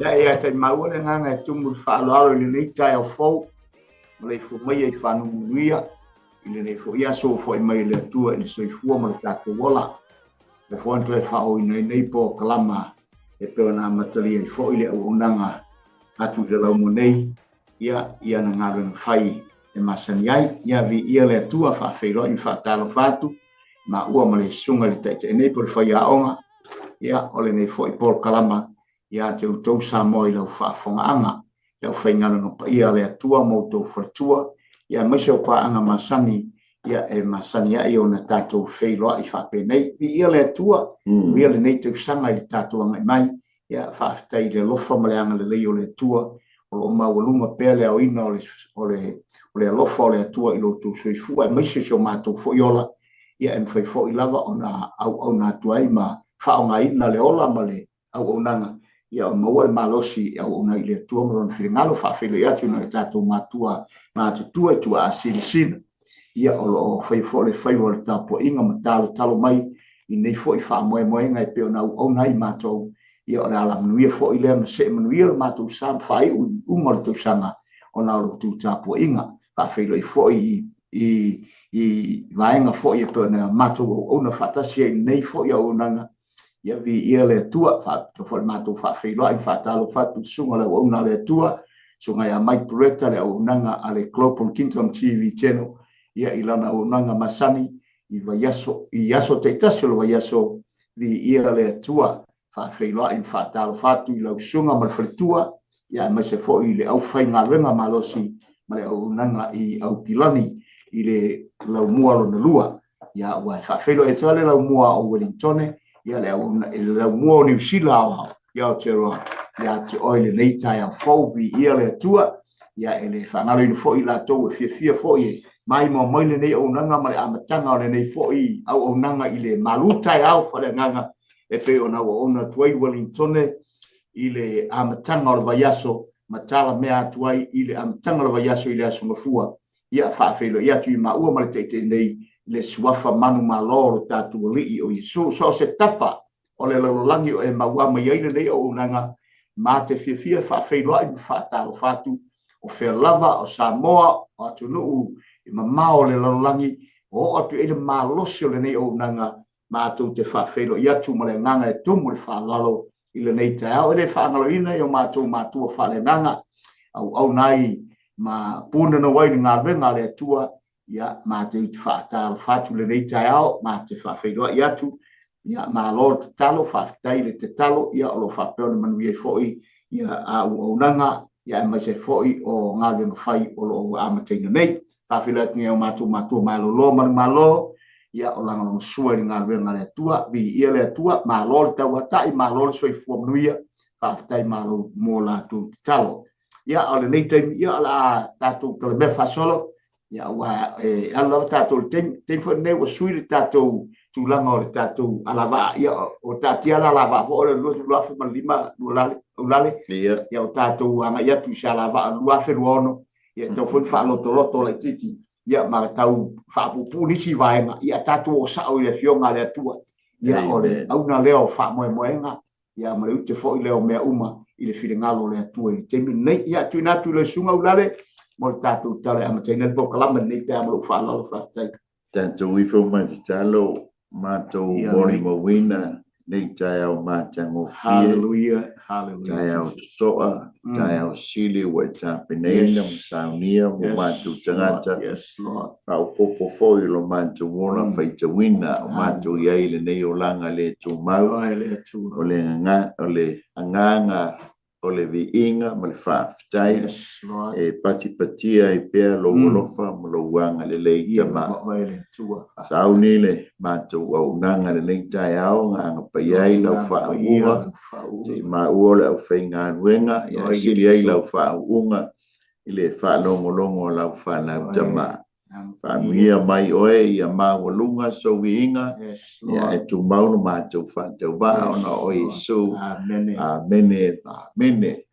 Ia, ia te maua le agaga e tumu i le faaaloalo i lenei taeao fou, ma le ifo maia i faguga manuia, i lenei foi aso ua foi mai e le Atua i le soifua ma le tatou ola. Ua foi ona toe faaooina ai nei polokalama e pei ona amatalia ai foi le auaunaga atu i le laumua nei, ia, i ana galuega fai e masani ai. Ia, viia le Atua, faafeiloai ma faatalofa atu maua ma le susuga i le Taitai nei po o le faiaoga, ia, o lenei foi polokalama ia te outou Samoa i lau faafofogaaga, le aufaigaluega paia a le Atua ma outou faletua, ia aemaise o paaga masani, ia e masani ai ona tatou feiloai faapenei. Viia le Atua, viia lenei tausaga i le tatou agai mai, ia faafetai i le alofa ma le agalelei o le Atua, o lo o maualuga pea le aoina o le, o le, o le alofa o le Atua i lo outou soifua, aemaise si o matou foi ola, ia e mafai foi lava ona auauna atu ai ma faaaogaina le ola ma le auaunaga, ia maua le malosi e auauna ai i le Atua ma Lona finagalo. Faafeiloai atu i nai o tatou matua matutua i tuaa silasila, ia o lo o faia foi le faiva o le tapuaiga ma talotalo mai i nei foi faamoemoega e pei ona auauna ai matou, ia o le alamanuia foi lea ma see manuia le matou sa ma faaiu i iuga o le tausaga ona o la outou tapuaiga. Faafeiloai foi i i i vaega foi e pei ona matou auauna faatasi ai i lenei foi auaunaga, Ia viia le Atua, faapitoa foi le matou faafeiloai ma faatalofa atu i le susuga o le auauna a le Atua, susuga ia Mike Beretta, le auaunaga a le Global Kingdom TV Channel, ia i lana auaunaga masani i vaiaso, i aso taitasi o le vaiaso, viia le Atua. Faafeiloai ma faatalofa atu i lau susuga ma le faletua, ia aemaise foi i le aufaigaluega malosi ma le auaunaga i Aukilani i le laumua lona lua. Ia, ua e faafeiloai atu le laumua o Wellingtone, ia le laumua o Niu Sila aoao i Aotearoa ia te oe lenei taeao fou, viia le Atua. Ia e le faagaloina foi i latou e fiafia foi e maimoa mai lenei auaunaga ma le amataga o lenei foi auaunaga i le malu taeao faaleagaga e pei ona auauna atu ai Wellingtone i le amataga o le vaiaso ma talamea atu ai i le amataga o le vaiaso i le Aso Gafua. Ia, faafeiloai atu i maua ma le Taitai nei i le suafa manumalo o lo tatou Alii o Iesu. So o se tafa o le lalolagi o e maua mai ai lenei auaunaga, ma te fiafia e faafeiloai ma faatalofa atu, o fea lava o Samoa, o atunuu i mamao o le lalolagi, o oo atu i ai le malosi o lenei auaunaga, matou te faafeiloai atu ma le agaga e tumu le faaaloalo i lenei taeao. E le faagaloina i o matou matua faaleagaga, auauna ai ma punonou ai i le galuega a le Atua, ia, matou te faatalofa atu i lenei taeao, ma te faafeiloai atu, ia, malo le tatalo, faafetai le tatalo, ia, o lo o faapea ona manuia ai foi ia auaunaga, ia, aemaise ai foi o galuega fai o lo o ua amataina nei. Faafeiloai atu i o matou matua malolo manumalo, ia o lagolagosua i le galuega a le Atua, viia le Atua, malo le tauatai, malo le soifua manuia, faafetai malo mo latou tatalo. Ia, o lenei taimi, ia, o le a tatou talamea faasolo, ia, aua e alu lava tatou i le taimi, taimi foi lenei ua sui le tatou tulaga o le tatou alavaa, ia, o taatia le alavaa foi o le 2005 Ulalale, ia, o tatou agai atu i se alavaa 2026, ia, e tatau foi ona faalotoloto laitiiti, ia, ma tau faapuupuu nisi vaega, ia tatou oo sao i le Afioga a le Atua. Ia, o le auga lea o faamoemoega, ia, ma le ute foi lea o mea uma i le finagalo o le Atua i le taimi lenei. Ia, tuuina atu i lau Susuga Ulalale mo le tatou tala e amataina ai le polokalame i lenei taeao ma lou faaaloalo. Faafetai. Tatou ifo ma tatalo matou molimauina nei taeao matagofie. Hallelujah, hallelujah. Taeao totoa, taeao sili ua e tapenaina ma saunia mo matou tagata. Yes, Lord. Faaopoopo foi i lo matou ola faitauina o matou i ai i lenei olaga le tumau. Ai le Atua. O le agaga O le viiga ma le faafetai e patipatia ai pea lou alofa ma lou agalelei, Tama. Sauni le matou auaunaga i lenei taeao, agagapaia ai lau faauuga, se i maua le aufaigaluega, ia sili ai lau faauuga i le faalogologo a lau fanau, Tama. Faamanuia mai oe ia maualuga sou viiga, ia e tumau lo matou faatauvaa ona o Iesu. Amene, amene.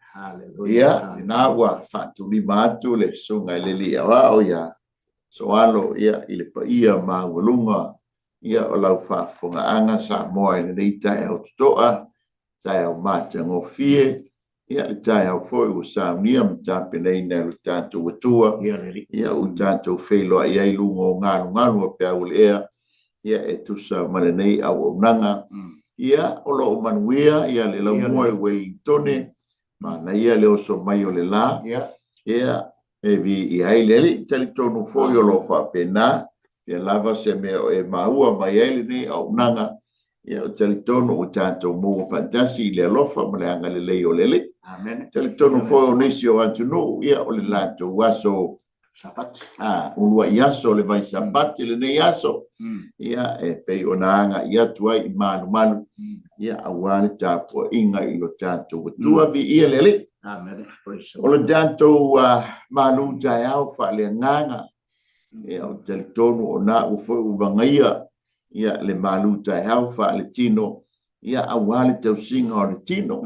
Ia, lena ua faatulima atu le Susuga i le Alii Aoao ia Soalo, ia, i le paia maualuga, ia, o lau faafofogaaga Samoa i lenei taeao totoa, taeao matagofie, ia le taeao foi ua saunia ma tapenaina e lo tatou Atua, ia ua tatou feiloai ai i luga o galugalu o peau o le ea, ia e tusa ma lenei auaunaga. Ia, o lo o manuia ia le laumua i Uelintone, manaia le oso mai o le la, ia e viia ai le Alii. Talitonu foi o lo o faapena, fia lava se mea o e maua mai ai lenei auaunaga, ia o talitonu ua tatou maua faatasi i le alofa ma le agalelei o le Alii. Talitonu foi o nisi o atunuu, ia o le latou aso Sapati. Uluai aso o le vai Sapati lenei aso, ia e pei ona agai atu ai i malumalu, ia aua le tapuaiga i lo tatou Atua. Viia le Alii. Amen. O le tatou malu taeao faaleagaga, ia o talitonu o na ua foi ua vagaia ia le malu taeao faaletino, ia aua le tausiga o le tino.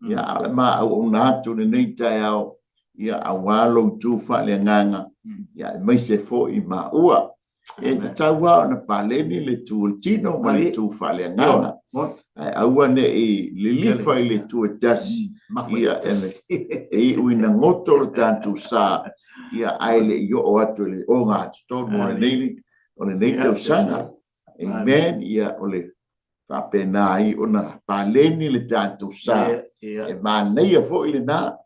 Ia a o le ma auauna atu lenei taeao, ia aua lou tu faaleagaga, ia aemaise foi maua. E tatau lava ona paleni le tu o le tino ma le tu faaleagaga, ae aua ne i lilifa i le tu e tasi, ia e iu ina goto le tatou sa, ia ae le i oo atu i le ogatotonu o lenei tausaga. Amen. Ia o le faapena ai ona paleni le tatou sa, e manaia foi lena.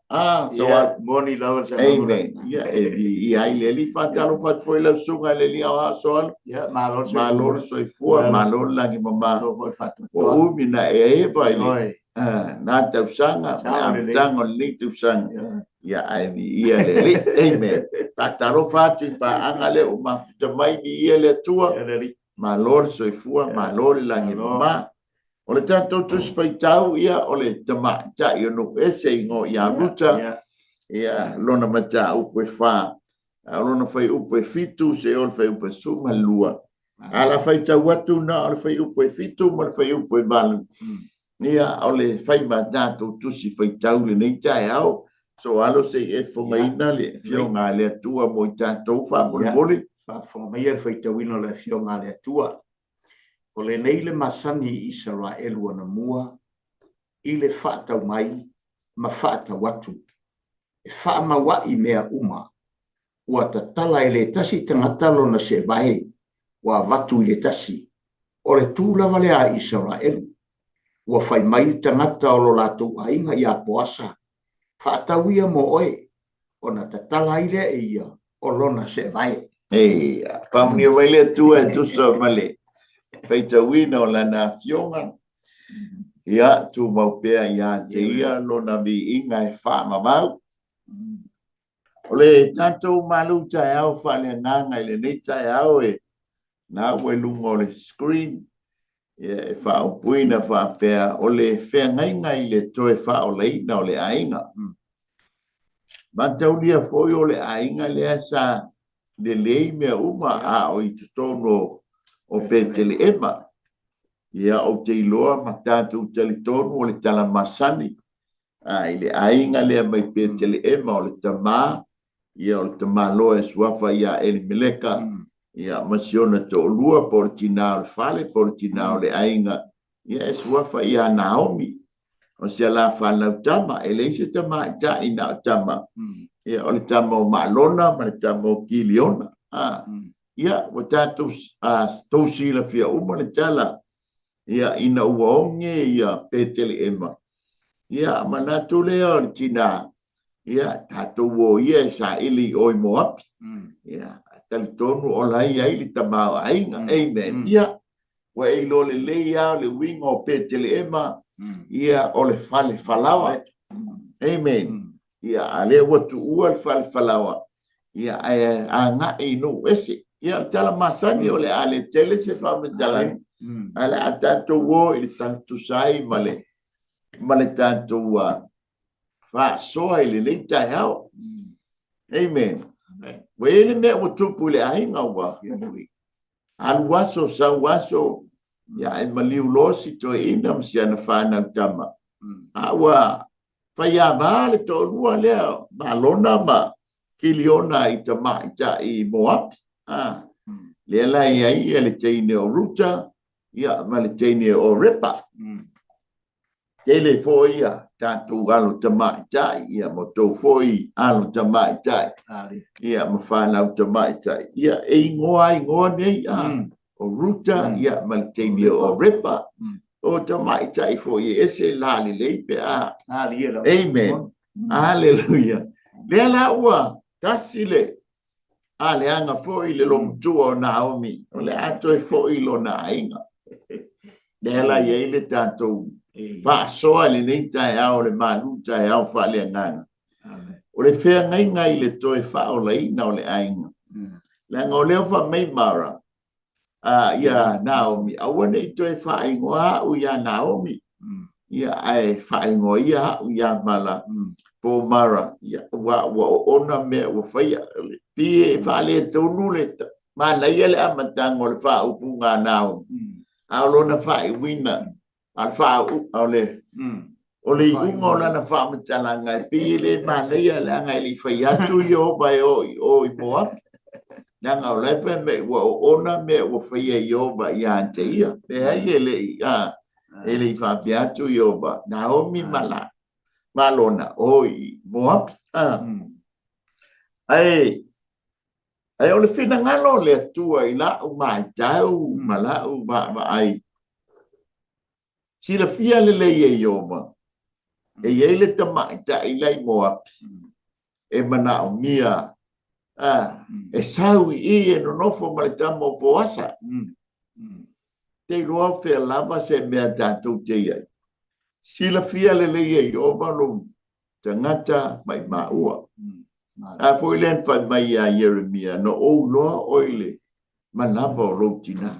Moni lava le Amen. Ia e viia ai le Alii. Faatalofa atu foi lau susuga i le Alii Aoao Soalo. Malo Malo le soifua, malo le lagi mama. Ua umi na e eva i le na tausaga, ma le amataga o lenei tausaga. Ia ae viia le Alii. Amen. Faatalofa atu i paaga lea ua mafuta mai, viia le Atua. Malo le soifua, malo le lagi mama. O le tatou Tusi Faitau, ia o le tamaitai o Nuuese igoa ia Ruta, ia lona mataupu e 4, a o lona fuaiupu e 7 seia oo i le fuaiupu e 12. A la faitau atu na o le fuaiupu e 7 ma le fuaiupu e 8, ia o le fai ma tatou Tusi Faitau lenei taeao. Soalo se i e fofogaina le Afioga a le Atua mo i tatou faamolemole. Faafofoga maia le faitauina o le Afioga a le Atua. O lenei le masani i Isaraelu anamua i le faatau mai ma faatau atu, e faamauai mea uma. Ua tatala e le tasi tagata lona seevae ua avatu i le tasi. O le tu lava lea a Isaraelu. Ua fai mai le tagata o lo latou aiga ia Poasa, faatau ia mo oe, ona tatala ai lea e ia o lona seevae. Ia, faamanuia mai le Atua e tusa ma le faitauina o lana afioga. Ia, tumau pea ia te ia lona viiga e faamamau. O le tatou malu taeao faaleagaga i lenei taeao e na ua i luga o le screen, ia e faaupuina faapea o le feagaiga i le toe faaolaina o le aiga. Mataulia foi o le aiga lea sa lelei mea uma a o i totonu o Peteleema. Ia ou te iloa ma tatou talitonu o le tala masani i le aiga lea mai Peteleema o le tama, ia o le tamaloa e suafa ia Elimeleka, ia ma si ona toalua po o le tina o le fale po o le tina o le aiga, ia e suafa ia Naomi. O si ala fanau tama, e leai se tamaitai na o tama, ia o le tama o Maalona ma le tama o Kiliona. Ia ua tatou tou silafia uma le tala, ia ina ua oge ia Peteleema, ia manatu lea o le tina, ia tatou o ia e saili i o i Moapi. Ia talitonu o la i ai le tama o aiga. Amen. Ia ua e iloa lelei lava le uiga o Peteleema, ia o le fale falaoa. Amen. Ia, a lea ua tuua le fale falaoa, ia, ae agai i nuu ese. Ia, o le tala masani o le a le tele se faamatalaga, ae o le a tatou o i le tusa ai ma le, ma le tatou faasoa i lenei taeao. Amen. Ua i ai le mea ua tupu i le aiga ua alu aso, sau aso, ia ae maliu loa si toeaina ma si ana fanau tama. A ua faiava le toalua lea, Malona ma Kiliona i tamaitai Moapi. A, lea la e i ai le teine o Ruta, ia, ma le teine o Repa. Tele foi ia tatou alo tamaitai, ia ma outou foi alo tamaitai, ia ma fanau tamaitai. Ia, e igoa igoa nei, a, o Ruta, ia, ma le teine o Repa. O tamaitai foi e ese la lelei pe a. Amen. Hallelujah. Lea la ua tasi le a leaga foi le logotua o Naomi, o le a toe foi lona aiga. Lea la i ai le tatou faasoa i lenei taeao o le malu taeao faaleagaga. O le feagaiga i le toe faaolaina o le aiga. Leaga o lea fai mai Mara, ia Naomi, aua ne i toe faaigoa au ia Naomi, ia ae faaigoa ia au ia Mala, po Mara, ia ua oona mea ua faia. Pi e faaletonu le manaia le amataga o le faaupuga a Naomi, a o lona faaiuina, a le faa o le o le iuga o lana faamatalaga e pei e le manaia leaga e le i fai atu Ieova e o i o i Moapi. Leaga o la e fai mai ua oona mea ua faia Ieova ia te ia. Leai e le i a e le i faapea atu Ieova Naomi ma la Malona o i Moapi. Ae ae o le finagalo o le Atua i la'u matau ma la'u vaavaai, silafia lelei e Ieova, e i ai le tamaitai la i Moapi e manaomia e sau i i e nonofo ma le tama o Poasa. Te iloa fea lava se mea tatou te i ai. Silafia lelei e Ieova lou tagata maimaua. A foi lea na fai mai ia Ieremia, na ou iloa oe i le manava o lou tinā.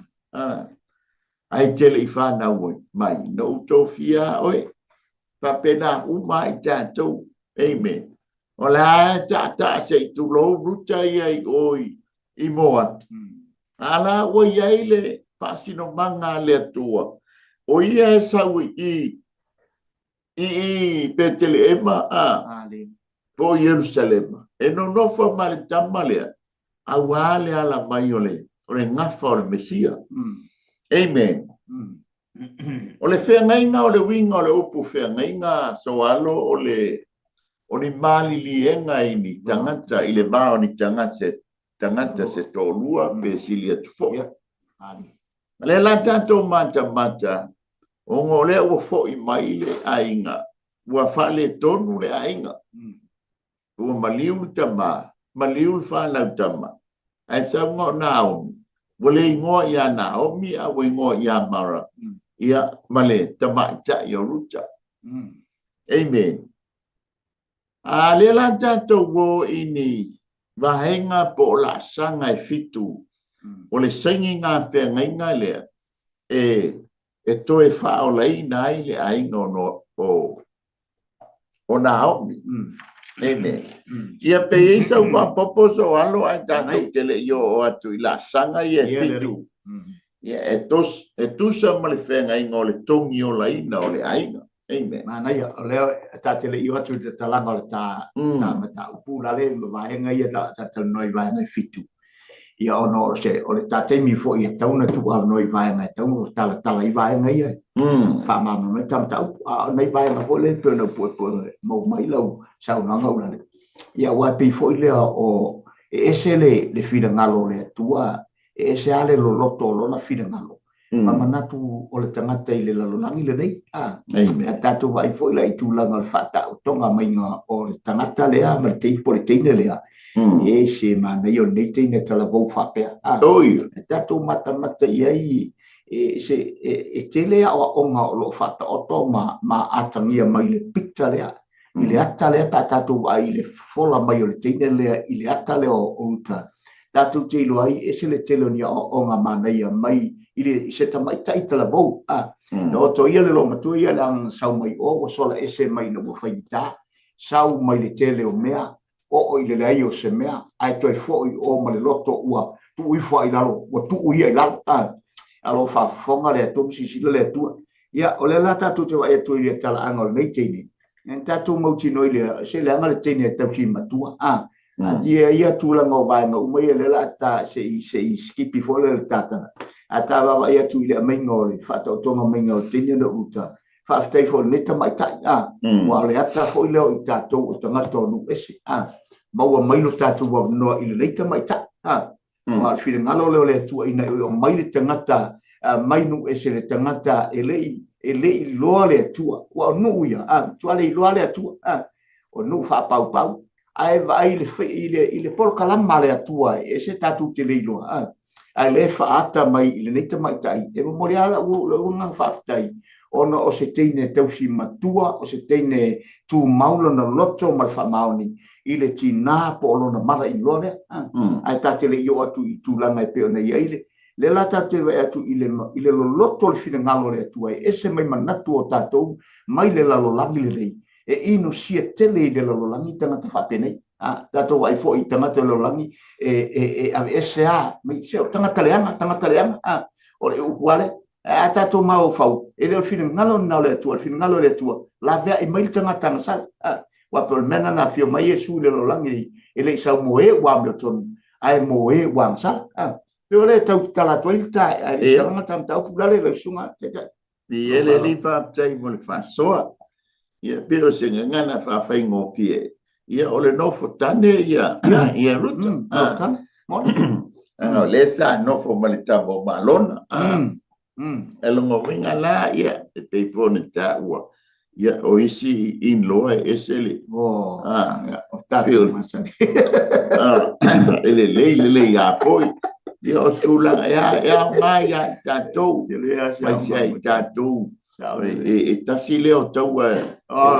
Ae te le i fanau mai, na ou tofia oe. Faapena uma ai tatou. Amen. O le a taataa se i tulou Ruta ia i o i Moapi. A la ua i ai le faasinomaga a le Atua, o ia e sau i i Peteleema a po o Ierusalema, e nonofo ma le tama lea, auā le ala mai o le, o le gafa o le Mesia. Amen. O le feagaiga o le uiga o le upu feagaiga soalo o le o ni maliliega i ni tagata i le va o ni tagata tagata se toalua pe sili atu foi. O lea la tatou matamata, ona o lea ua foi mai le aiga, ua faaletonu le aiga. Ua maliu le tama, maliu le fanau tama, ae sauga o Naomi, ua le igoa ia Naomi, a ua igoa ia Mara, ia, ma le tamaitai o Ruta. Amen. A lea la tatou o i ni vaega po o laasaga e fitu o le sainiga feagaiga lea e toe faaolaina ai le aiga o Naomi. Amen. Ia pe i ai sau faaopoopo Soalo ae tatou te le i oo atu i laasaga ia e fitu. Ia e tusa ma le feagaiga o le togiolaina o le aiga. Amen. Manaia, o lea ta te le i o atu i le tatalaga o le ta, ta mataupu la le vaega ia na ta talanoa i vaega e fitu. Ia ona o se o le ta taimi foi e tatau ona tuu avanoa i vaega e tatau ona talatala i vaega ia. Faamalamalama ai ta mataupu. A o nai vaega foi lea pei ona puepue mau mai lau saunoaga Ulalei. Ia aua e pei foi lea o e ese le finagalo o le Atua, e ese lava le loloto o lona finagalo. Ma manatu o le tagata i le lalolagi lenei. A tatou vaai foi la i tulaga o le faataotoga maiga o le tagata lea ma le teine po o le teine lea, e se manaia o lenei teine talavou faapea. A tatou matamata i ai, e tele aoaoga o lo o faataoto ma atagia mai le picture lea. I le ata lea pe a tatou vaai i le fofola mai o le teine lea i le ata lea o Ruta, tatou te iloa ai e ese le tele o ni aoaoga manaia mai i le i se tamaitai talavou. A, na oto ia le loomatua ia leaga na sau mai o ua sola ese mai ina ua faigata, sau mai le tele o mea, oo i le leai o se mea, ae toe foi i o ma le loto ua tuu ifo lava i lalo, ua tuu ia i lalo. A, a o lo o faafofoga le Atua ma silasila le Atua. Ia, o lea la tatou te vaai atu i le talaaga o lenei teine, na tatou mautinoa i le, se leaga le teine e tausi matua. A, atia ia tulaga o vaega uma ia lea la ta se i se i skipi foi le tatala. A ta vaavaai atu i le aumaiga o le faataotoga maiga o le teine lea o Ruta, faafetai foi i lenei tamaitai, a, aua o le ata foi lea o i tatou o tagata o nuu ese, a, maua mai lo tatou avanoa i lenei tamaitai, a, aua o le finagalo lea o le Atua ina ia aumai le tagata mai nuu ese, le tagata e le i iloa le Atua, aua o nuu ia, a, matua le iloa le Atua, a, o nuu faapaupau, ae vaai i le, i le polokalama a le Atua e ese tatou te le iloa, a, ae lea e faaata mai i lenei tamaitai, e momoli lava lau agaga faafetai, ona o se teine tausi matua, o se teine tumau lona loto ma le faamaoni i le tina po o lona mala iloa lea. Ae ta te le i oo atu i tulaga e pei ona i ai le lea la tatou te vaai atu i le, i le loloto o le finagalo o le Atua e ese mai manatu o tatou mai le lalolagi lenei, e inosia tele i le lalolagi tagata faapenei. A, tatou vaai foi i tagata o le lalolagi e, e, e aveese a, mai, se o tagata leaga, tagata leaga, a, o le upu lava lea. Ae a tatou mafaufau, e le o le finagalo lena o le Atua, o le finagalo o le Atua, laveai mai le tagata agasala. A, aua pei o le mea lena na afio mai Iesu i le lalolagi, e le i sau mo e ua amiotonu, ae mo e ua agasala. A, pei o lea e tau tatala atu ai le ta, ae le i talaga ta mataupu lale lau susuga Taitai. I ele alii faafetai mo le faasoa. Ia pei o se gagana faafaigofie. Ia o le nofo tane ia ia Ruta. Nofo tane. Moni. Ana o lea sa nofo ma le tama o Malona. E lona uiga la ia e pei foi ona taua ia o isi in-law e ese le Oh, o tatou masani. E lelei lelei lava foi. Ia o tulaga e e aoga ia i tatou, aemaise ia i tatou. E tasi lea o taua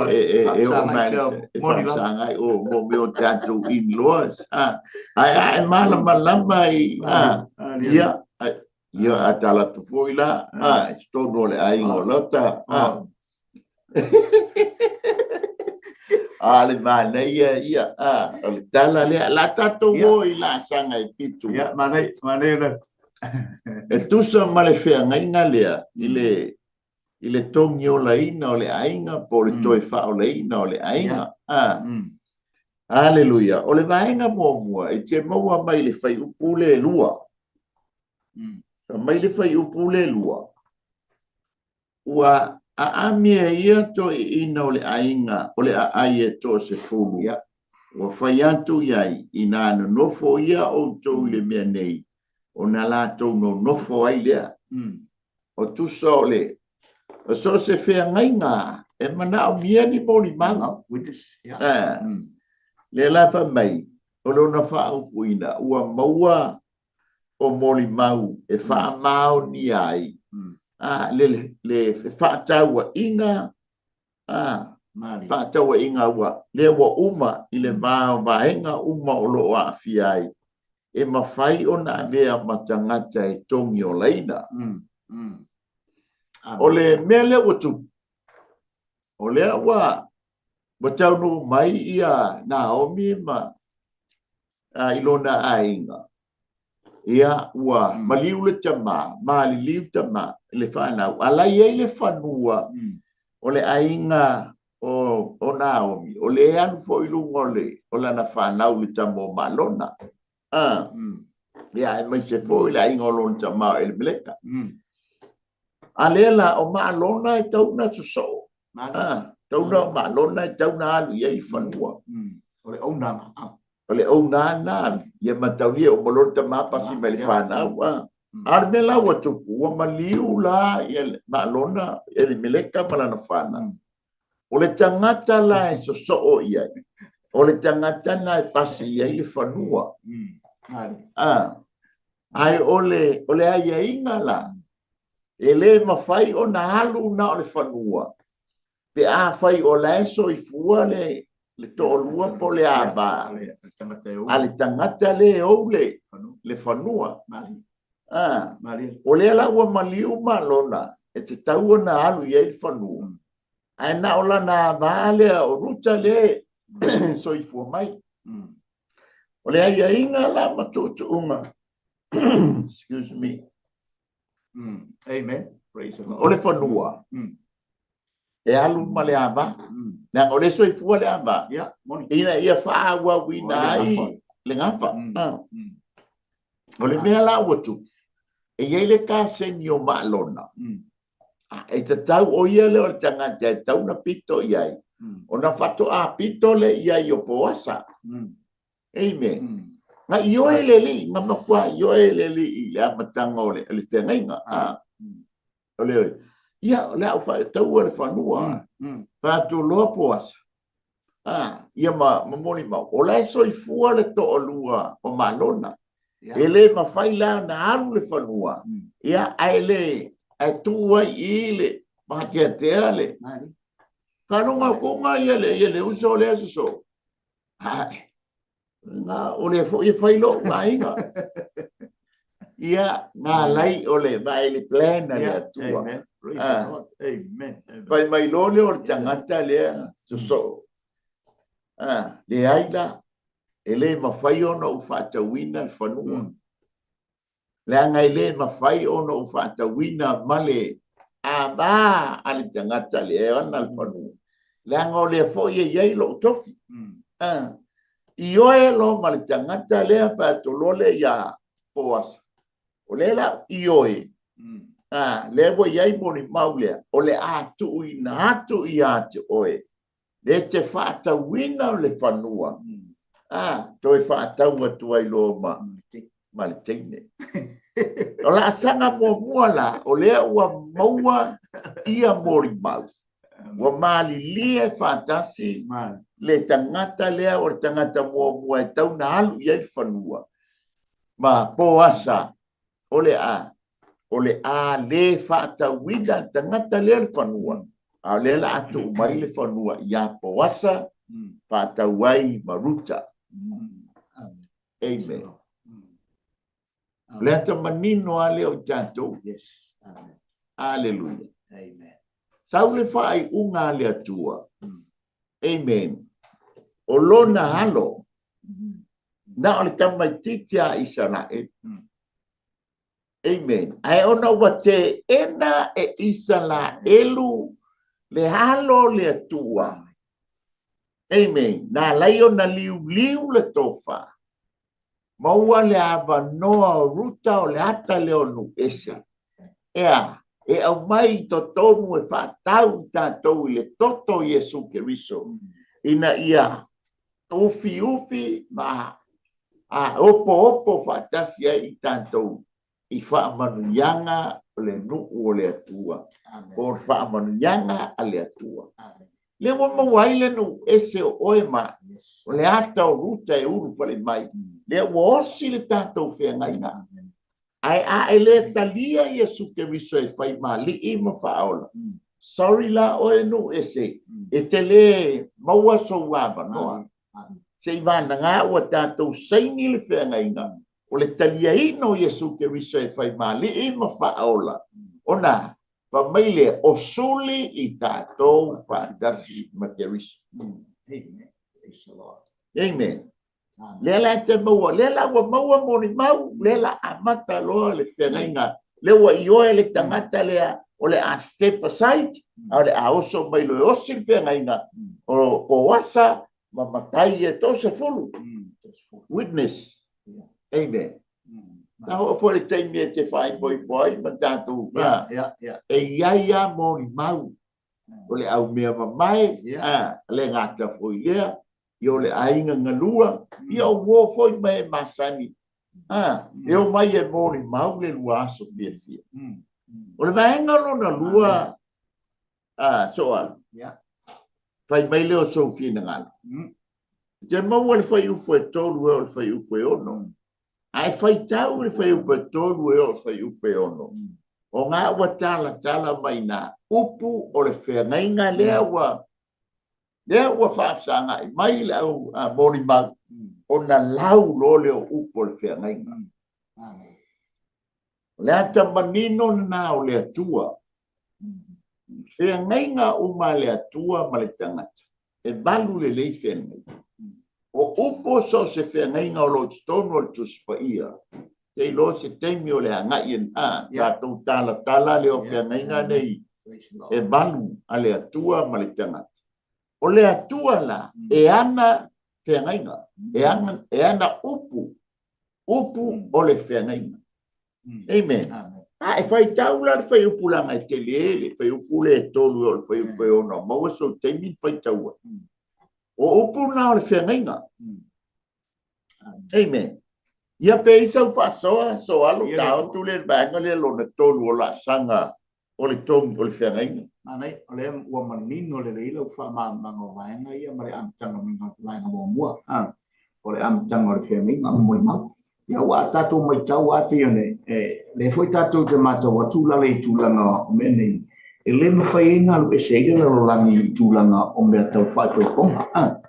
e e oo mai e faafesagai o mo mea o tatou in-laws. Ae a e malamalama i ia ia a tala atu foi la i totonu o le aiga o Lota. A le manaia ia, a, o le tala lea. La tatou o i laasaga e pitu. Ia, manaia, manaia le. E tusa ma le feagaiga lea i le i le togiolaina o le aiga po o le toe faaolaina o le aiga. A. Aleluia. O le vaega muamua e te maua mai le fuaiupu le lua. Mai le fuaiupu le lua. Ua aami e ia toeaiina o le aiga o le aai e toasefulu, ua fai atu i ai, Inā nonofo ia outou i le mea nei, ona latou nonofo ai lea. O tusa o le o so o se feagaiga e manaomia ni molimau. Lea la fai mai, o lona faaupuina, ua maua o molimau e faamaonia ai a, le, le fefaatauaiga a, faatauaiga ua lea ua uma i le va o vaega uma o lo o aafia ai e mafai ona avea ma tagata e togiolaina. O le mea lea ua tupu, o lea ua ua taunuu mai ia Naomi ma a, i lona aiga, ia ua maliu le tama, maliliu tama le fanau, a la i ai le fanua o le aiga o, o Naomi, o lea e alu foi i luga o, le, o lana fanau le tama o Malona. A, ia aemaise foi le aiga o lona tama o Elimeleka. A lea la, o Malona e tau na sosoo. Ah, tau na o Malona e tau na alu i ai i fanua. O le owner. Ah. O le owner na, ia mataulia o malona tama pasi mai le fanau. Ah. A le mea la ua tupu, ua maliu la ia Malona, Elimeleka ma lana fanau. O le tagata la e sosoo i ai, o le tagata na e pasi i ai le fanua. Ah. Ae o le, o le aiaiga la, e le mafai ona alu na o le fanua. Pe afai o la e soifua le le toalua po o le ava a le tagata le e ou le le fanua. Ah, o lea la ua maliu Malona e tatau ona alu i ai le fanua, ae na o lana ava lea o Ruta lea e soifua mai. O le aiaiga la ma tuutuuga, excuse me, Amen. Praise the Lord. O le fanua e alu ma le ava, leaga o le soifua le ava, ina ia faaauauina ai le gafa. O le mea la ua tupu, e i ai le kaseni o Maalona, e tatau o ia lea o le tagata e tatau ona pito i ai, ona faatoa pito lea i ai o Poasa. Amen. Na ioe le Alii, na matua ioe le Alii i le amataga o le le feagaiga. O le, ia, o le a ou faataua le fanua. Faatoloa Poasa. Ia ma, ma molimau. O la e soifua le toalua o Malona. E le mafai la ona alu le fanua, ia, ae le, ae tuu ai i le maateatea le. Faalogo ia le, ia le uso lea sosoo. Ae, na, o lea foi e fai lou aiga. Ia, na alai o le vaai le plan a le Atua. Amen. Praise the Lord. Amen. Fai mai loa lea o le tagata lea sosoo. Leai la, e le mafai ona ou faatauina le fanua. Leaga e le mafai ona ou faatauina ma le ava a le tagata lea e ana le fanua, leaga o lea foi e i ai lou tofi. Ioe loa ma le tagata lea faatoloa lea ia Poasa, o lea la ioe, lea ua i ai molimau lea, o le a tuuina atu ia te oe le te faatauina le fanua, a, toe faatau atu ai loa ma, ma le teine. O laasaga muamua la, o lea ua maua ia molimau, ua malilie faatasi le tagata lea o le tagata muamua e tau na alu i ai le fanua, ma Poasa o le a, o le a le faatauina le tagata lea le fanua, a o lea la a tuu mai le fanua ia Poasa faatau ai ma Ruta. Amen. O le ata manino lava lea o tatou. Yes. Amen. Aleluia. Amen. Sau le faaiuga a le Atua. Amen. O lona alo, na o le tamaitiiti a Isaraelu. Amen. Ae ona ua teena e Isaraelu le alo o le Atua. Amen. Na alai ona liuliu le tofa. Maua le avanoa o Ruta o le ata lea o nuu ese. E a? E aumai i totonu e faatau i tatou i le toto o Iesu Keriso, ina ia ufiufi ma opoopo faatasi ai i tatou i faamanuiaga o le nuu o le Atua, po o le faamanuiaga a le Atua. Lea ua maua ai le nuu ese o oe ma o le ata o Ruta e ulufale mai, lea ua osi le tatou feagaiga. Ae a e le talia Iesu Keriso e fai ma Alii ma Faaola, sorry la oe nuu ese, e te le maua sou avanoa. Seivanagā ua tatou saini le feagaiga o le taliaina o Iesu Keriso e fai ma Alii ma Faaola, ona fai mai lea, o suli i tatou faatasi ma Keriso. Amen. Lea la e te maua, lea la ua maua molimau, lea la amata loa le feagaiga, lea ua ioe le tagata lea o le a step aside, a o le a oso mai loa e osi le feagaiga o Poasa ma matai e 30. Witness. Amen. Ta oo foi le taimi e te faaimoimo ai ma tatou, e i ai lava molimau o le au mea mamae, le gata foi lea, ia o le aiga galua, ia o uo foi ma e masani, e omai e molimau le lua aso fiafia. O le vaega lona lua, Soala, fai mai lea o sou finagalo. Te maua le fuaiupu e 3 e oo i le fuaiupu e 6. Ae faitau le fuaiupu e 3 e oo i le fuaiupu e 6. O ngā ua talatala mai nā upu o le feagaiga lea ua lea ua faafesagai mai le au molimau, ona lau loa lea o upu o le feagaiga. O le ata manino lena o le Atua. Feagaiga uma a le Atua ma le tagata, e valu lelei feagaiga. O upu o so o se feagaiga o lo o i totonu o le Tusi Paia, te iloa se taimi o le agai a tatou talatala lea o feagaiga nei e valu a le Atua ma le tagata. O le Atua la, e ana feagaiga, e ana upu, upu o le feagaiga. Amen. A e faitau la le fuaiupu leaga e tele le fuaiupu lea e 3 e oo i le fuaiupu e 6, maua sou taimi na faitau ai. O upu na o le feagaiga. Amen. Ia pe i sau faasoa, soalo taotu le vaega lea lona 3 o laasaga o le togi o le feagaiga. Manaia, o lea ua manino lelei lau faamalamalamaga o vaega ia ma le amataga mai le vaega muamua, o le amataga o le feagaiga ma molimau. Ia, ua a tatou matau lava pei ona lea foi tatou te matau atu lale i tulaga o mea nei, e le mafai ai ona alu ese ai le lalolagi i tulaga o mea tau faaipoipoga,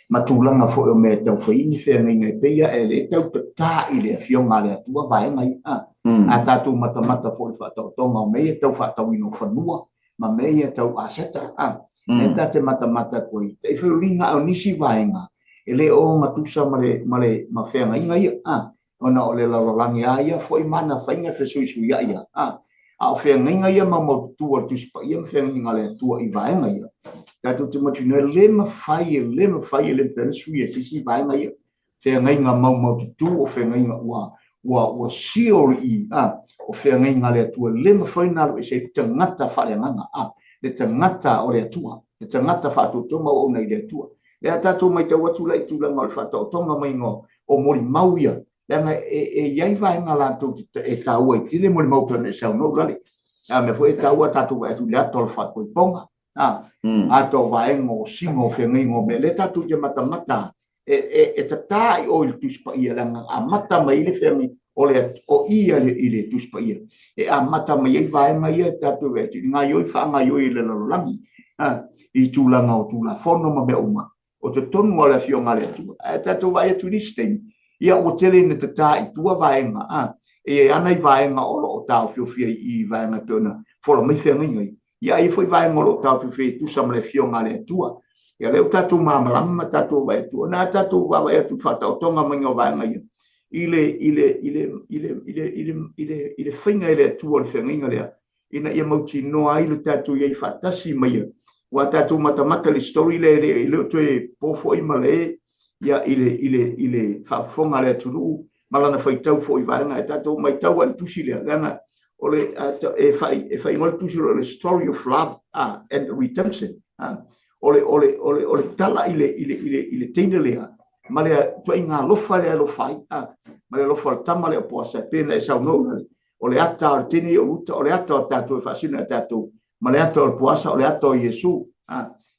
ma tulaga foi o mea e tau fai ni feagaiga e pei e le tau tatā i le afioga a le Atua vaega ia. A tatou matamata foi i le faataotoga o mea ia tau faatauina o fanua ma mea ia tau aseta, lea ta te matamata atu ai, e feuliga o nisi vaega e le o gatusa ma le ma le ma feagaiga ia, ona o le lalolagi lava ia foi ma ana faiga e fesuisuiai ia, a o feagaiga ia maumaututu a le Tusi Paia ma feagaiga a le Atua i vaega ia, tatou te mautinoa e le mafai, e le mafai, e le mafai ona suia e se isi vaega ia. Feagaiga maumaututu o feagaiga ua ua ua seal i o feagaiga a le Atua, e le mafai ona alu ese ai le tagata faaleagaga, le tagata o le Atua, le tagata faatuatua ma auauna i le Atua. Lea tatou matau atu la i tulaga o le faataotoga mai o molimau ia, leaga e i ai vaega latou e taua ai tele molimau pei ona e saunoa Ulale. A mea foi e taua tatou vaai atu i le ata o le faaipoipoga, ata o vaega o sino o feagaiga o mea, lea tatou te matamata e tatā i o i le Tusi Paia, leaga amata mai ai le feagaiga o le o i i le Tusi Paia, e amata mai ai vaega ia tatou vaai atu i gaioi faagaioi i le lalolagi, i tulaga o Tulafono ma mea uma o totonu o le afioga a le Atua. Ae tatou vaai atu i nisi taimi, ia ua tele ina tatā i tua vaega, e i ai lava nai vaega o lo o taofiofia i vaega e pei ona fola mai feagaiga ia, ia ai foi vaega o lo o taofiofia e tusa ma le afioga a le Atua. Ia lea ua tatou malamalama ma tatou vaai atu, ona a tatou vaavaai atu i le faataotoga mai o vaega ia i le i le i le i le i le i le i le i le faiga e le Atua o le feagaiga lea, ina ia mautinoa ai le tatou i ai faatasi ma ia. Ua tatou matamata i le story lea, e le o toe po foi ma le ia i le i le i le faafofoga a le atunuu ma lana faitau foi i vaega e tatou matau i le tusi lea, leaga o le e fai e faigoa le tusi o le story of love and redemption, o le o le o le o le tala i le i le i le i le teine lea ma le ituaiga alofa lea e alofa ai, ma le alofa o le tama lea o Poasa e pei ona e saunoa o le ata o le teine o Ruta, o le ata o tatou e faasino ia tatou, ma le ata o le Poasa, o le ata o Iesu.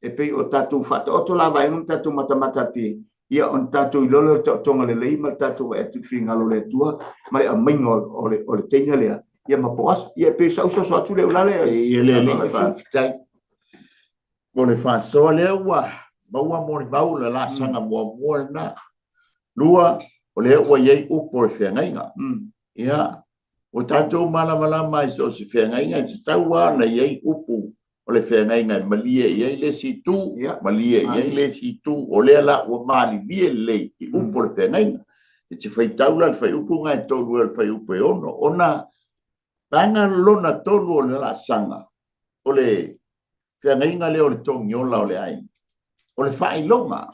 E pei o tatou faataoto la vaega ma tatou matamata atu i ai, ia ona tatou iloa lea o le taotoga lelei ma le tatou vaai atu i le finagalo o le Atua ma le aumaiga o le teine lea, ia ma Poasa. Ia e pei o sau soso atu lea Ulale. Ia le alii faafetai. O le faasoa lea ua maua molimau le laasaga muamua lena. Lua, o lea ua i ai upu o le feagaiga. Ia, ua tatou malamalama i so o se feagaiga, e tatau lava ona i ai upu o le feagaiga e malie i ai le isi itu, malie i ai le isi itu. O lea la ua malilie lelei i upu o le feagaiga. E te faitau la i le fuaiupu lena e 3 e oo i le fuaiupu e 6, ona vaega lona 3 o le laasaga o le feagaiga lea o le togiola o le aiga, o le faailoga.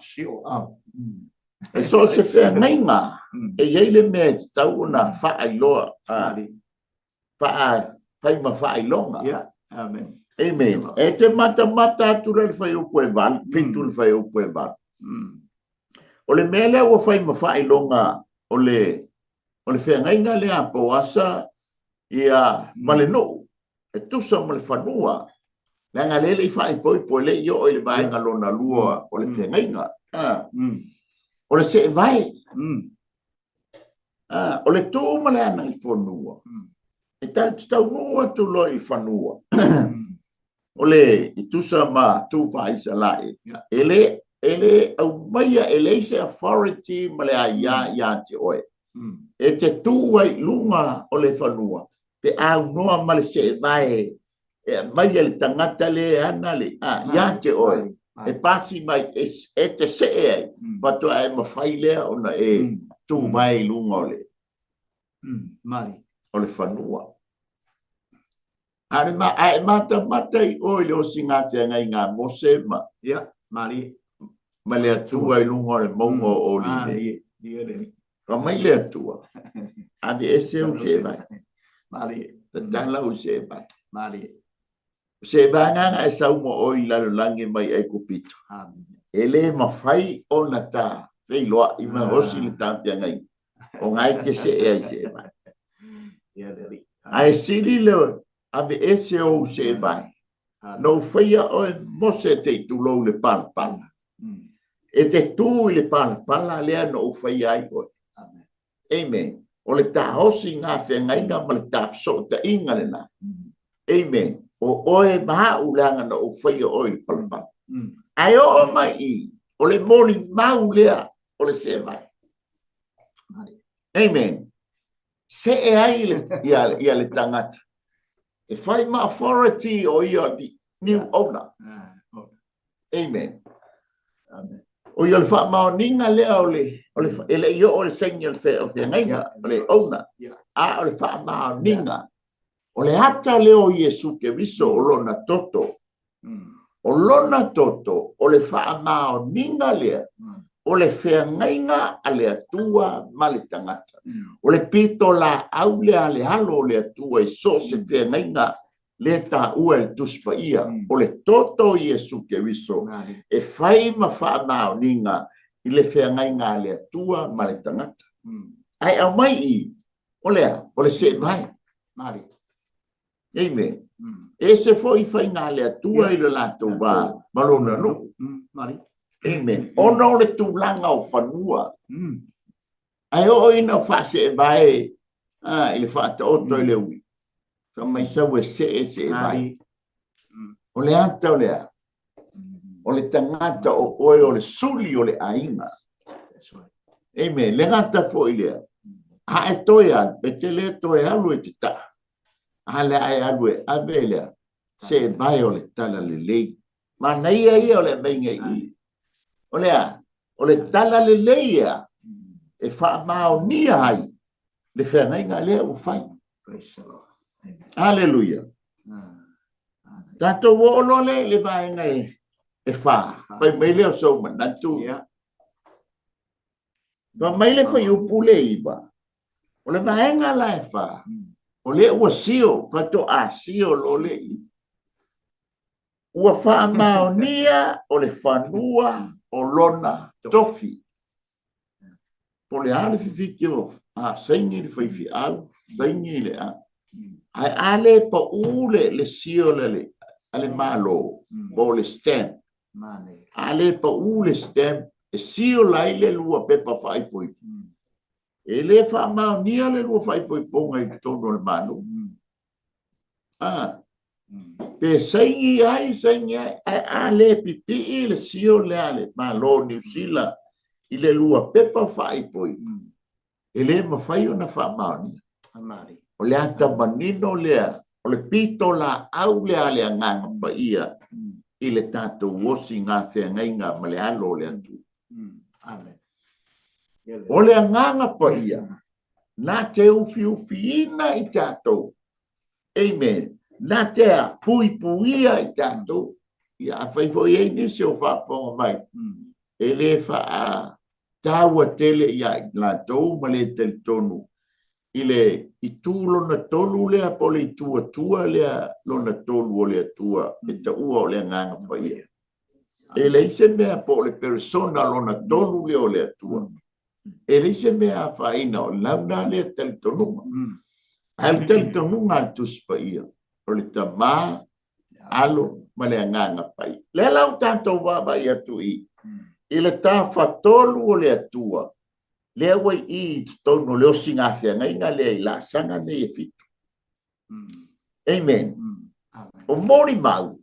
E so o se feagaiga e i ai le mea e tatau ona faailoa, fai ma faailoga. Amen. E te matamata atu la i le fuaiupu e 8, 7 i le fuaiupu e 8. O le mea lea ua fai ma faailoga o le feagaiga lea a Poasa ia ma le nuu, e tusa ma le fanua, leaga lea e le i faaipoipo, e le i oo i le vaega lona lua o le feagaiga. O le seevae, o le tu ma le agaifanua. E ta te taunuu atu loa i fanua, o le e tusa ma tu faa-Isalaele, e le, e le aumaia, e leai se authority ma le aia ia te oe. E te tu ai i luga o le fanua, pe aunoa ma le seevae e aumaia le tagata lea e ana le, a, ia te oe, e pasi mai, e, e te see ai, faatoa e mafai lea ona e tu mai i luga o le, o le fanua. A le ma, a e matamata i oe i le osigafeagaiga a Mose ma, Ia, malie. ma le Atua i luga o le mauga o Olive. Malie, lie le alii. Fai mai le Atua, aveese ou seevae. Malie. Tatala ou seevae. Malie. O seevae agaga e sau ma oe i lalolagi mai Aikupito. Amen. E le mafai ona ta feiloai ma osi le tafeagaiga. Ona e te see ai seevae. Ia le alii. Ae sili le aveese ou seevae. Na ou faia oe Mose te i tulou le palapala. E te tu i le palapala lea na ou faia ai oe. Amen. Amen. O le taosi ngā feagaiga ma le tafesootaiga lena. Amen. O oe ma au leaga na ou faia oe i le palapala. Ae oo mai i, o le molimau lea o le seevae. Amen. See ai le, ia, ia le tagata. E fai ma authority o ia the new owner. Amen. Amen. O ia le faamaoniga lea o le, o le, e le i oo le saini o le feagaiga, o le owner. A o le faamaoniga. O le ata lea o Iesu Keriso o lona toto. O lona toto, o le faamaoniga lea, o le feagaiga a le Atua ma le tagata. O le pitolaau lea a le Alo o le Atua i so o se feagaiga lea taua e le Tusi Paia, o le toto o Iesu Keriso e fai ma faamaoniga i le feagaiga a le Atua ma le tagata. Ae aumai i, o le a? O le seevae. Amen. E ese foi faiga a le Atua i le latou va ma lona nuu. Amen. Ona o le tulaga o fanua. Ae oo ina faaseevae i le faataoto i le ui. Fai mai sau e see seevae. O le ata o le a? O le tagata o oe o le suli o le aiga. Amen. Le gata foi lea. A e toe alu, e te le toe alu e te taa. A lea e alu e ave lea, seevae o le tala lelei. Manaia ia o le aumaiga i i. O le a? O le tala lelei ia e faamaonia ai le feagaiga lea ua fai. Aleluia. Tatou oo loa lea i le vaega e fa. Fai mai lea o sou manatu. Fai mai le fuaiupu le 9. O le vaega la e fa, o lea ua sio, faatoa sio loa le i. Ua faamaonia o le fanua o lona tofi. Po o le a le fifiti o a saini le faifeau, saini le a. Ae a le pau le, le seal a le, a le Malo, po o le stamp. A le pau le stamp e seal ai le lua pepa faaipoipo, e le faamaonia le lua faaipoipoga i totonu o le Malo. A, pe saini ai, saini ai, ae a le pipii le seal lea a le Malo o Niu Sila i le lua pepa faaipoipo, e le mafai ona faamaonia. O le ata manino lea, o le pitolaau lea a le Agaga Paia i le tatou osigafeagaiga ma le Alo o le Atua. O le Agaga Paia na te ufiufiina i tatou. Amen. Na te puipuia i tatou. Ia, afai foi e i ai nisi o faafofoga mai, e le faa taua tele ia i latou ma le talitonu i le itu lona tolu lea po o le itu Atua lea lona tolu o le Atua e taua o le Agaga Paia. E leai se mea po o le persona lona tolu lea o le Atua. E leai se mea afaina o le launa lea talitonuga. Ae o le talitonuga a le Tusi Paia, o le Tama, Alo ma le Agaga Paia. Lea la ua tatou vaavaai atu i i le tafatolu o le Atua, lea ua i i totonu o le osigafeagaiga lea i laasaga nei e fitu. Amen. O molimau,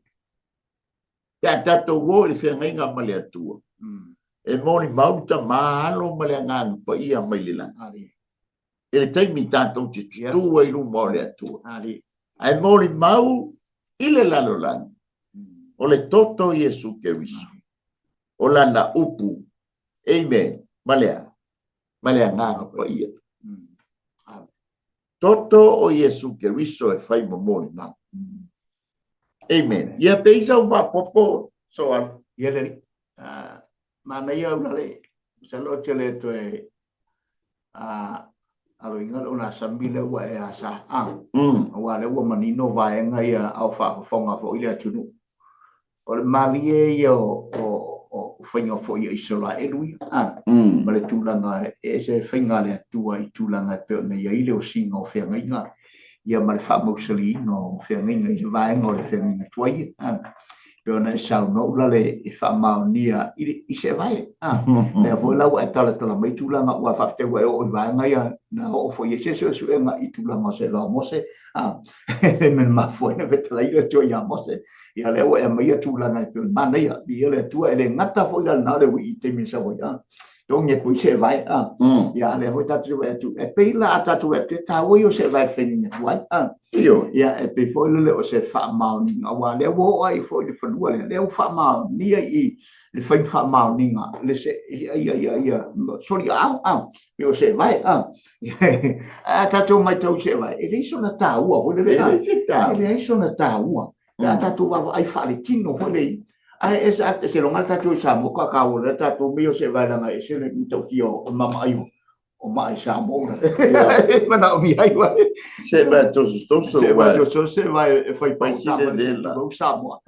pe a tatou o i le feagaiga ma le Atua, e molimau le Tama, Alo ma le Agaga Paia mai le lagi. I le taimi tatou te tutū ai i luma o le Atua. Ae molimau i le lalolagi, o le toto o Iesu Keriso, o lana upu, amen, ma le a? Ma le Agaga Paia. Toto o Iesu Keriso e fai ma molimau. Amen. Ia pei sau faapopo Soalo. Ia le alii. Manaia au lale, masalo ou te le toe aloina le ogasami lea ua e asa, aua o lea ua manino vaega ia a o faafofoga foi le atunuu. O le malie ia o faiga foi a Isaraelu ia, ma le tulaga e ese faiga a le Atua i tulaga e pei ona i ai le osiga o feagaiga ia ma le faamausaliina o feagaiga i le vaega o le feagaiga tuai ia. Pei ona e saunoa Ulale e faamaonia i se vae. Lea foi la ua e talatala mai tulaga ua faafetai ua e oo i vaega ia na oo foi i ai se suesuega i tulaga o se va o Mose. Le mea na mafua ai ona fetalai le Atua ia Mose. Ia lea ua e aumaia tulaga e pei ona manaia. Viia le Atua, e le gata foi la lena o le uii i taimi e sau ai. Togi atu ai seevae. Ia, a lea foi tatou te vaai atu, e pei la a tatou vaai atu, e taua ia o seevae e faigaina atu ai. Ia, e pei foi lele o se faamaoniga, aua o lea ua oo ai foi i le fanua lea, lea ua faamaonia i i le faiga faamaoniga, le se, ia, ia, ia, ia, soliaao, a, pei o seevae, a. Ae a tatou matau i seevae, e leai sona taua foi lele, a. E leai sona taua. Pe a tatou vaavaai faaletino foi lele, Ae ese seiloga lava tatou i Samoa ka kaua lea tatou mea o seevae leaga e ese le matautia o mamaai o maa i Samoa. E manaomia ai uai. Seevae tosotoso. Seevae tosotoso, seevae e fai pau tulou Samoa.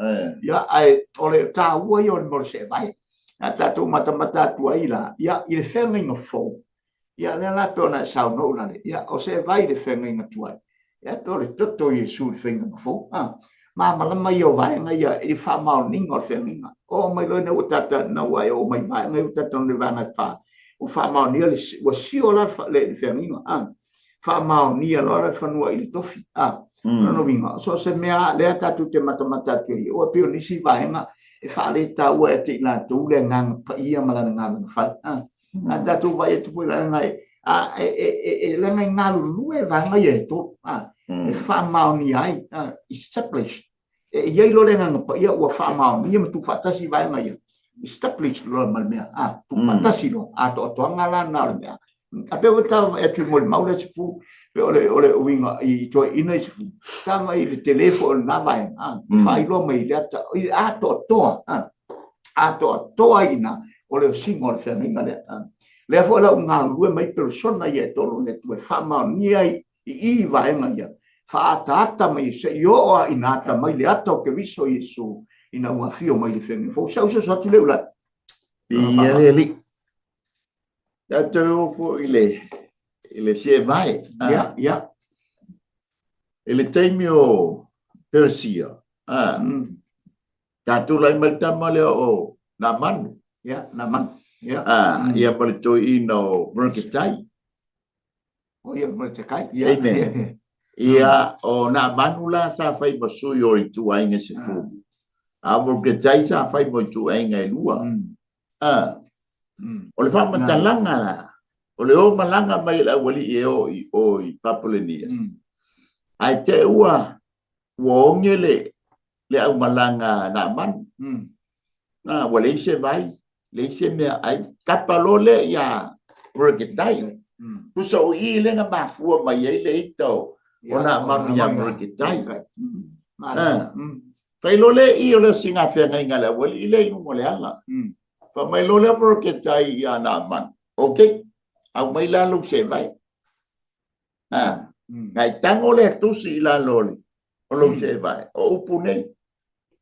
Ia, ae o le taua ia o le mea o le seevae. A tatou matamata atu ai la, ia, i le feagaiga fou, Ia, lea la pei ona e saunoa Ulale, ia, o seevae i le feagaiga tuai, ia, pei o le toto o Iesu i le feagaiga fou. A, malamalama ia o vaega ia i le faamaoniga o le feagaiga. Oo mai loa ina ua tata, ina ua e oo mai i vaega ia ua tata i le vaega e fa, ua faamaonia le, ua sio la le feagaiga, a, faamaonia loa la le fanua i le tofi, a. Lona uiga, so o se mea lea tatou te matamata atu ai, ua pei o nisi vaega e faaletaua ia te i latou le Agaga Paia ma lana galuega fai, a. A tatou vaai atu foi leaga e, a, e, e, e, e leaga e galulue vaega ia e tolu, a, e faamaonia ai, a, establish. E i ai loa le Agaga Paia ua faamaonia ma tuufaatasi vaega ia, establish loa ma le mea, a, tuufaatasi loa, atoatoaga la lena o le mea. A pei ua ta vaai atu i le molimau lea Sefu, pei o le, o le uiga i toeaiina i Sefu, ta vaai i le tele foi o lena vaega, a, faailoa mai i le ata, i le atoatoa, a, atoatoa ai i ina o le osiga o le feagaiga lea. Lea foi la ua galulue mai peresona ia e tolu o le Atua e faamaonia ai i i vaega ia, faaataata mai se i oo lava ina ata mai le ata o Keriso Iesu ina ua afio mai i le feagaiga fou. Sau soso atu lea Ulale. Viia le Alii. Tatou o foi i le i le seevae. Ia, ia. I le taimi o Peresia, ah, Ta tulai mai le tama lea o Namanu. Ia, Namanu. Ia. Ah, ia ma le toeaina o Mordecai. O ia, Mordecai. Ia. Amen. Ia, o Namanu la sa fai ma sui o ituaiga e sefulu. A o Mordecai sa fai mo ituaiga e lua. Ah. O le faamatalaga la, o le o malaga mai e le aualii e o i o i Papulenia. Ae te ua ua oge le le aumalaga a Naamani. Na, ua leai se vai, leai se meaai. Tapa loa lea ia Moreketai. Tusa o i lea na mafua mai ai le ita o, o Naamani ia Moreketai. Fai loa lea i o le osiga feagaiga a le aualii lea i luga o le ala. Fai mai loa lea Moreketai ia Naamani, Okay, aumai la lou seevae. Na e tago lea tusi i lalo o le o lou seevae, o upu nei,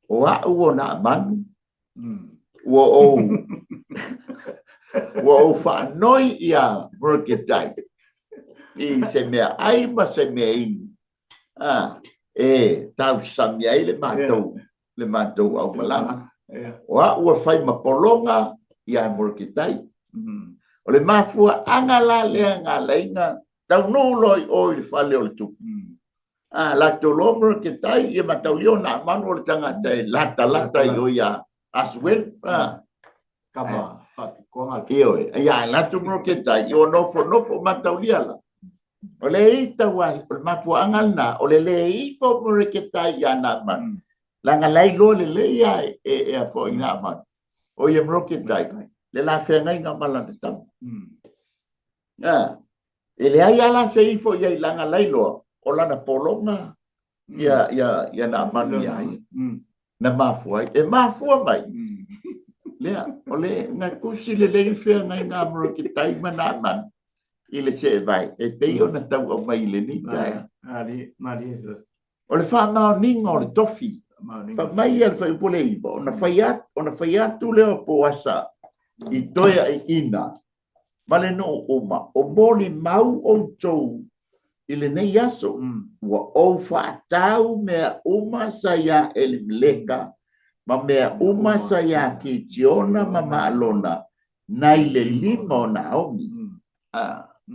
o a'u o Naamanu, ua ou ua ou faanoi ia Moreketai i se meaai ma se mea inu, a, e tausami ai le matou le matou aumalaga. O a'u e fai ma pologa ia Moreketai. O le mafuaaga la lea na ala ai ona taunuu loa i o i le fale o le tupu. A latou loa Moroketai, ia mataulia o Naamanu o le tagata e latalata i o ia Asuelu. A. Kama faapitoa. Ioe, ia latou Moroketai, ia o nofonofo mataulia la. O le ita ua, o le mafuaaga lena, o le le ifo Moroketai ia Naamanu. Leaga la iloa lelei ia e a foi Naamanu. O ia Moroketai, le la feagaiga ma lana tama. E leai lava la se ifo i ai leaga la iloa o lana pologa ia ia ia Naamanu ia ia. Na mafua ai. E mafua mai. Lea, o le na tusi lelei le feagaiga a Moroketai ma Naamanu i le seevae e pei ona tau aumai i lenei taeao. O le faamaoniga o le tofi. Fai mai ia le fuaiupu le 9, ona fai atu, ona fai atu lea o Poasa i toeaiina ma le nuu uma, o molimau outou i lenei aso, ua ou faatau mea uma sa iā Elimeleka ma mea uma sa iā Kitiona ma Maalona nai le lima o Naomi.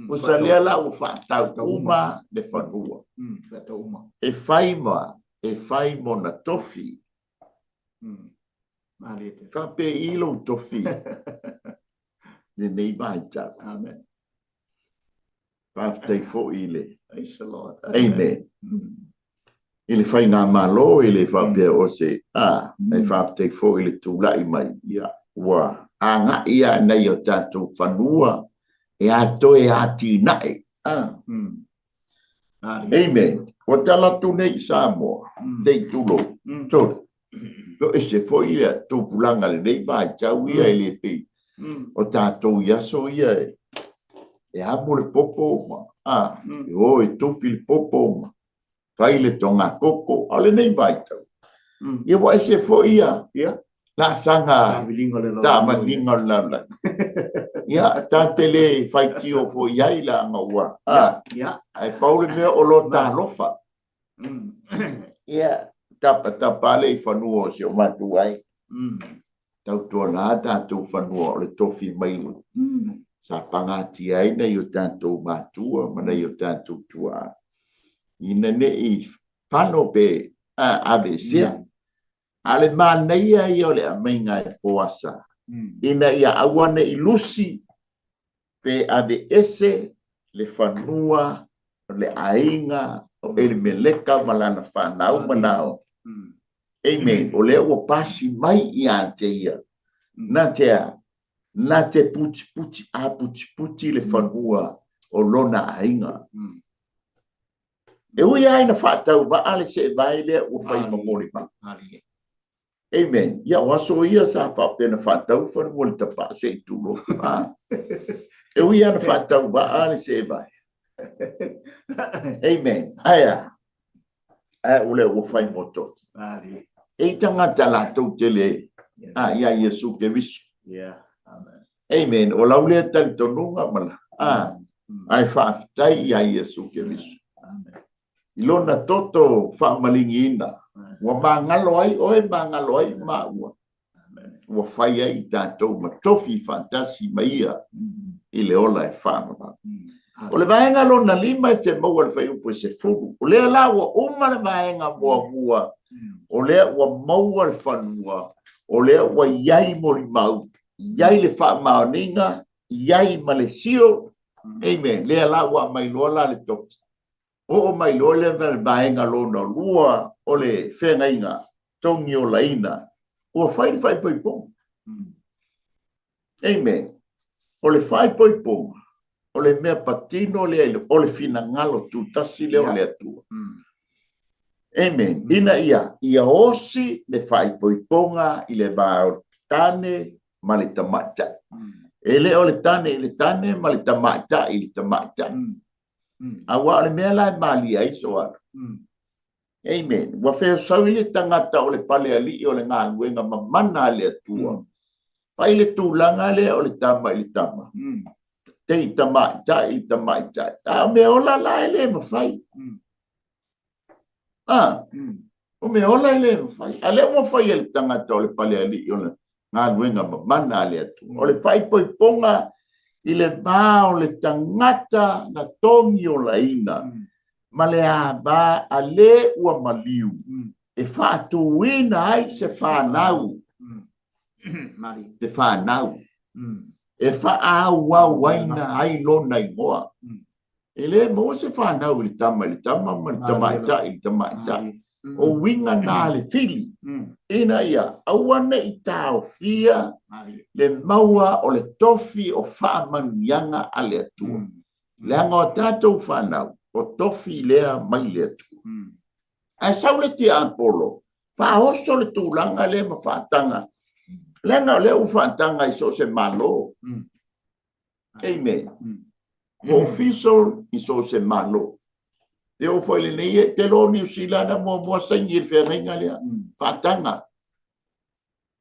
Pusa lea la ua faatau uma le fanua. E fai ma, e fai mona tofi. Faapei lou tofi lenei vaitau. Amen. Faafetai foi i le Praise the Lord. Amen. I le faigamalo e le faapea o se a, e faafetai foi i le tulai mai ia ua agai ia nai o tatou fanua e a toe atinae. Amen. Ua tala atu nei i Samoa, te i tulou. Sorry. To ese foi ia tupulaga lenei vaitau ia e le pei o tatou i aso ia e amo le popo ma e o e tufi le popo ma fai le togakoko. A o lenei vaitau, ia ua ese foi ia laasaga taavaliga o le lalolagi. Ia, ta te le faitio foi ai leaga ua, ae pau le mea o lo talofa. Ia, tapatapa le i fanua o si o matou ai. Tautuana tatou fanua o le tofi mai sa pagatia ai nai o tatou matua ma nai o tatou tuaa. Ina ne i fano pe aveesea. A le manaia ia o le aumaiga e Poasa, ina ia aua ne i lusi pe aveese le fanua o le aiga o Elimeleka ma lana fanau ma Naomi. Amen. O lea ua pasi mai ia te ia. Na te a? Na te putiputi a putiputi le fanua o lona aiga. E ui lava ina faatauvaa le seevae lea ua fai ma molimau. Amen. Ia, o aso ia sa faapea na faatau fanua le tapaa se i tulou. E ui lava na faatauvaa le seevae. Amen. Ae a? Ae o lea ua fai mo tofi. E i tagata latou te le ia Iesu Keriso. Amen. O lau lea talitonuga ma la. Ae faafetai ia Iesu Keriso. I lona toto faamaligiina, ua magalo ai oe, magalo ai maua. Ua fai ai i tatou ma tofi faatasi ma ia i le ola e faavavau. O le vaega lona 5 e te maua le fuaiupu e 10. O lea la ua uma le vaega muamua, o lea ua maua le fanua, o lea ua iai molimau, iai le faamaoniga, iai ma le sio. Amen. Lea la ua aumai loa la le tofi. Oo mai loa lea ma le vaega lona 2 o le feagaiga togiolaina, ua fai le faaipoipoga. Amen. O le faaipoipoga, o le mea patino lea, o le finagalo tutasi lea o le Atua. Amen. Ina ia, ia osi le faaipoipoga i le va o le tane ma le tamaitai. E le o le tane i le tane ma le tamaitai i le tamaitai. Aua o le mea la e malie ai soala. Amen. Ua feosaui le tagata o le palealii o le galuega mamana a le Atua. Fai le tulaga lea o le tama i le tama. Te tamaitai i le tamaitai. A o mea ola la e le mafai. O mea ola e le mafai. A lea ua fai e le tagata o le palealii o le galuega mamana a le Atua. O le faaipoipoga i le va o le tagata na togiolaina. ma le ava a le ua maliu e faatuina ai se fanau, se fanau e faaauauina ai lona igoa. E le maua se fanau i le tama i le tama ma le tamaitai i le tamaitai. O uiga na le fili, ina ia aua ne i taofia le maua o le tofi o faamanuiaga a le Atua. Leaga o tatou fanau, o tofi lea mai le Atua. Ae sau le tiapolo, faaoso le tulaga lea ma faataga. Leaga o lea ua faataga i so o se Malo. Amen. Ua official i so o se Malo. E oo foi i lenei, e te iloa o Niu Sila na muamua saini i le feagaiga lea. Faataga.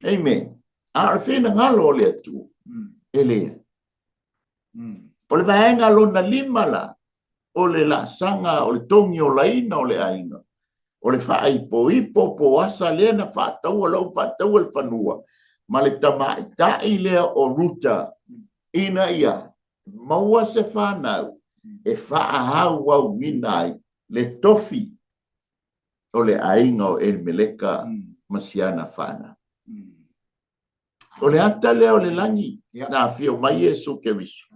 Amen. A o le finagalo o le Atua, e leai. O le vaega lona 5 la, o le laasaga, o le togiolaina o le aiga, o le faaipoipo po asa lea na faataua lou faataua le fanua ma le tamaitai lea o Ruta, ina ia maua se fanau e faaauauina ai le tofi o le aiga o Elimeleka ma siana fanau. O le ata lea o le lagi na afio mai Iesu Keriso.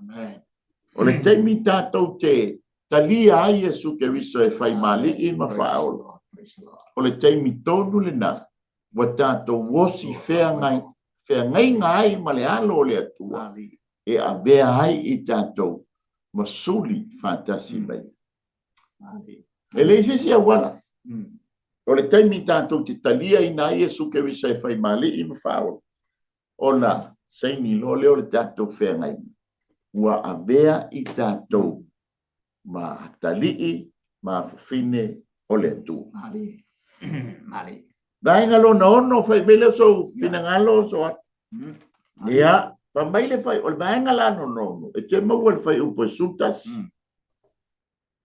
O le taimi tatou te talia ai Iesu Keriso e fai malii ma faaola. O le taimi tonu lena ua tatou osi feagaiga ai ma le alo o le Atua e avea ai i tatou ma suli faatasi mai. E leai se isi auala. O le taimi tatou te taliaina ai Iesu Keriso e fai malii ma faaola, ona saini loa lea o le tatou feagaiga, ua avea i tatou ma atalii ma afafine o le Atua. Vaega lona 6, fai mai lea o sou finagalo, so atu. Ia, fai mai le fai, o le vaega la lona 6, e te maua le fuaiupu e 11.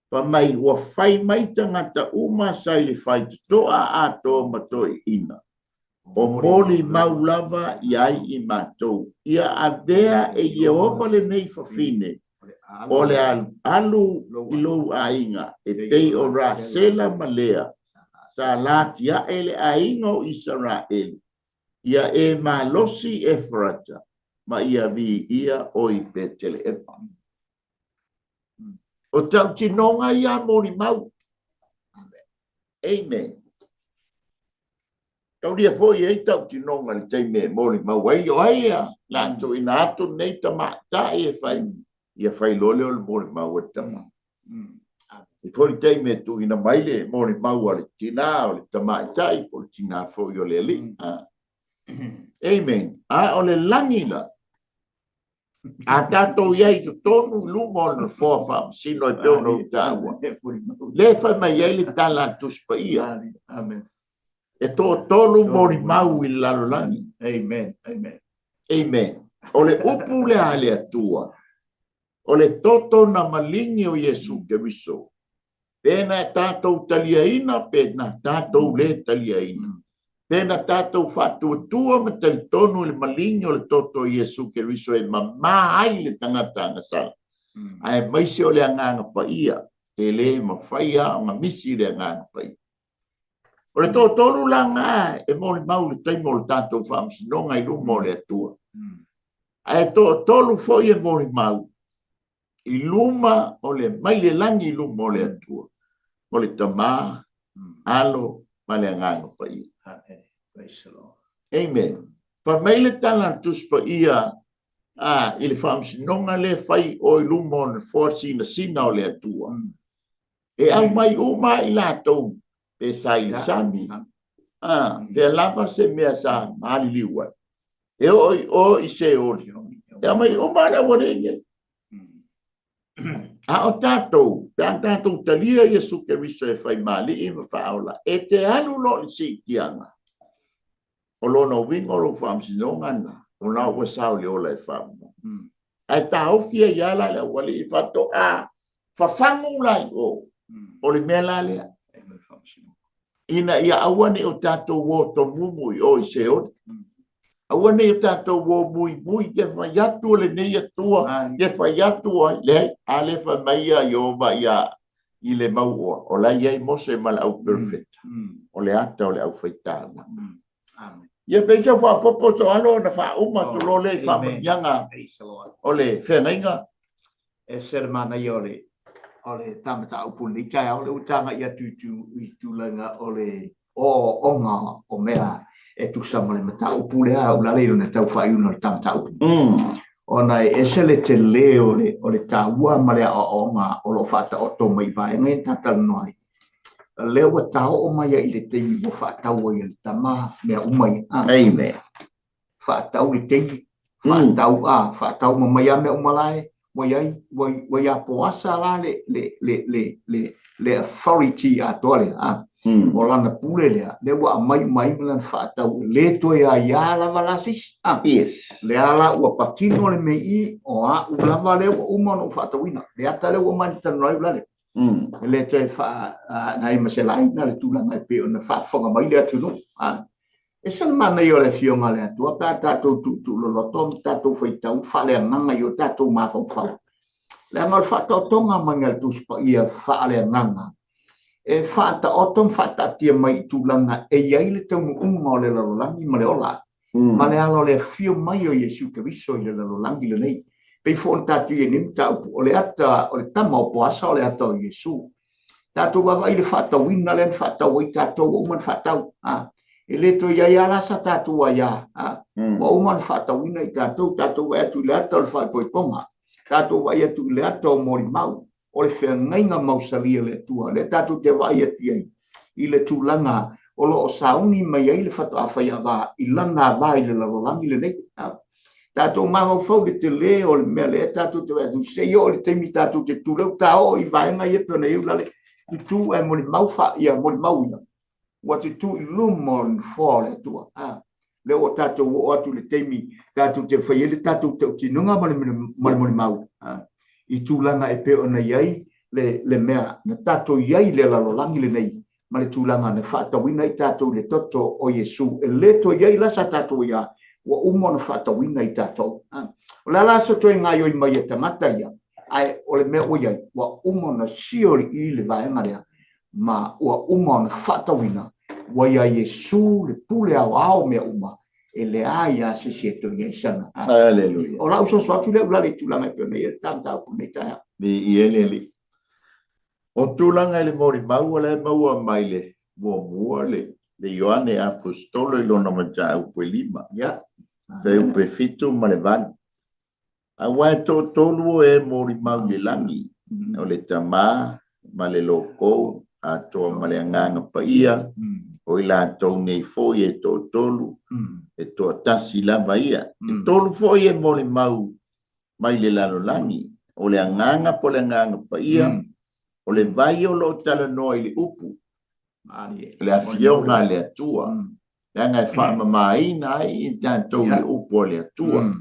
Fai mai, ua fai mai tagata uma sa i le faitotoa atoa ma toeaiina, o molimau lava i ai i matou, ia avea e Ieova lenei fafine, o le alu i lou aiga, e pei o Rasela ma Lea, sa latiae le aiga o Isaraelu, ia e malosi Efarata, ma ia viia o i Peteleema. O tautinoga ia molimau. Amen. Taulia foi ei tautinoga le taimi e molimau ai o ai ia la tuuina atu nei tamaitai e fai ia fai loa lea o le molimau a le tama. I foi le taimi e tuuina mai le molimau a le tinā o le tamaitai po o le tinā foi o le alii. Amen. A o le lagi la, a tatou i ai i totonu i luma o le nofoa faamasino e pei ona ou taua, le fai mai ai le tala a le Tusi Paia. Amen. E toatolu molimau i le lalolagi. Amen. Amen. Amen. O le upu lea a le Atua, o le toto na maligi o Iesu Keriso, pena e tatou taliaina, pena tatou le taliaina, pena tatou faatuatua ma talitonu i le maligi o le toto o Iesu Keriso e mamā ai le tagata agasala, aemaise o le agaga paia, e le mafai lava ona misi le agaga paia. O le toatolu la ngā e molimau i le taimi o le tatou faamasinoga i luma o le Atua. Ae toatolu foi e molimau i luma o le mai le lagi i luma o le Atua, o le Tama, Alo ma le Agaga Paia. Amen. Praise the Lord. Amen. Fai mai le tala a le Tusi Paia i le faamasinoga lea fai o i luma o le nofoa sinasina o le Atua. E aumai uma i latou pe sa i le sami, fea lava se mea sa maliliu ai. E oo i o i Seoli. E aumai uma le aualii nei. A o tatou, pe a tatou talia Iesu Keriso e fai malii ma faaola, e te alu loa i le siitiaga. O lona uiga o lou faamasinoga na, o la ua sao i le ola e faamomoe. Ae taofi ai lava la le aualii faatoa fafagu la i o, o le mea la lea. Ina ia aua ne i o tatou o tomumu i o i Seoli. Aua ne i o tatou o muimui ke fai atu o lenei Atua, ke fai atu ai, leai, a le fai mai ia Ieova ia I le mauoa, o la e i ai Mose ma le au perofeta, o le ata o le aufaitaulaga. Ia pei se faaopoopo Soalo ona faauma atu loa lea i faamanuiaga o le feagaiga. Ese le manaia o le o le ta mataupu i lenei taeao, lea ua tagai atu i tulaga o le ooooga o mea e tusa ma le mataupu lea a Ulalei ona tau faaiuna o le ta mataupu. Ona e ese le tele o le, o le taua ma le aoaoga o lo o faataoto mai i vaega ia na talanoa ai. Lea ua taoo mai ai i le taimi ua faatau ai e le tama mea uma ia. Amen. Faatau le taimi, faatau a, faatau ma mai a mea uma la e ua i ai, ua ia Poasa la le, le, le, le, le, le authority atoa lea, a. O lana pule lea, lea ua aumai uma ai ma lana faatau, e le toe aia lava la se isi. A. Lea la ua patino le mea i, o a'u lava lea ua uma ona ou faatauina. Le ata lea ua uma ona talanoa ai Ulalei. E le toe faa, nai ma se laina le tulaga e pei ona faafofoga mai le atunuu. A. Ese le manaia o le Afioga a le Atua pe a tatou tuutuuloloto ma tatou faitau faaleagaga i o tatou mafaufau. Leaga o le faataotoga mai a le Tusi Paia faaleagaga e faataoto ma faataatia mai i tulaga e i ai le taunuuga o le lalolagi ma le ola, ma le ala o le afio mai o Iesu Keriso i le lalolagi lenei. Pei foi ona tatou i ai nei mataupu, o le ata o le tama o Poasa o le ata o Iesu. Tatou vaavaai i le faatauina lea na faatau ai tatou, ua uma ona faatau. A, e le toe i ai lava la sa tatou aia. A, ua uma ona faatauina i tatou, tatou vaai atu i le ata o le faaipoipoga, tatou vaai atu i le ata o molimau, o le feagaiga mausali a le Atua, lea tatou te vaai atu i ai i le tulaga o lo o sauni mai ai le faatoa faiava i lana ava i le lalolagi lenei. A, tatou mafaufau i le tele o le mea lea tatou te vaai atu, se i oo i le taimi tatou te tu, lea ua taoo i vaega ia pei ona i ai Ulalei, tutu ae molimau fa, ia molimau ia, ua tutu i luma o le nofoa o le Atua. A, lea ua tatou oo atu i le taimi tatou te fai ai le tatou tautinoga ma le molimau, a, i tulaga e pei ona i ai le, le mea na tatou i ai i le lalolagi lenei ma le tulaga na faatauina ai tatou i le toto o Iesu. E le toe i ai la sa tatou ia, ua uma ona faatauina i tatou. O le a la se toe gaoioi mai a tagata ia, ae o le mea ua i ai, ua uma ona sioli le vaega lea, ma ua uma ona faatauina, ua iā Iesu le pule aoao o mea uma, e leai lava se isi e toe i ai sana. Aleluia. O lau soso atu lea Ulalei i tulaga e pei ona i ai le ta mataupu i lenei taeao. Viia le Alii. O tulaga i le molimau o la e maua mai le muamua le le Ioane Aposetolo i lona mataupu e 5. Fuaiupu e 7 ma le 8. Aua e toatolu o e molimau i le lagi, o le Tama ma le Loko atoa ma le Agaga Paia, o i latou nei foi e toatolu, e toatasi lava ia. E tolu foi e molimau mai le lalolagi, o le Agaga po o le Agaga Paia, o le vai o lo o talanoa i le upu, le Afioga a le Atua, leaga e faamamaina ai i tatou i le upu a le Atua.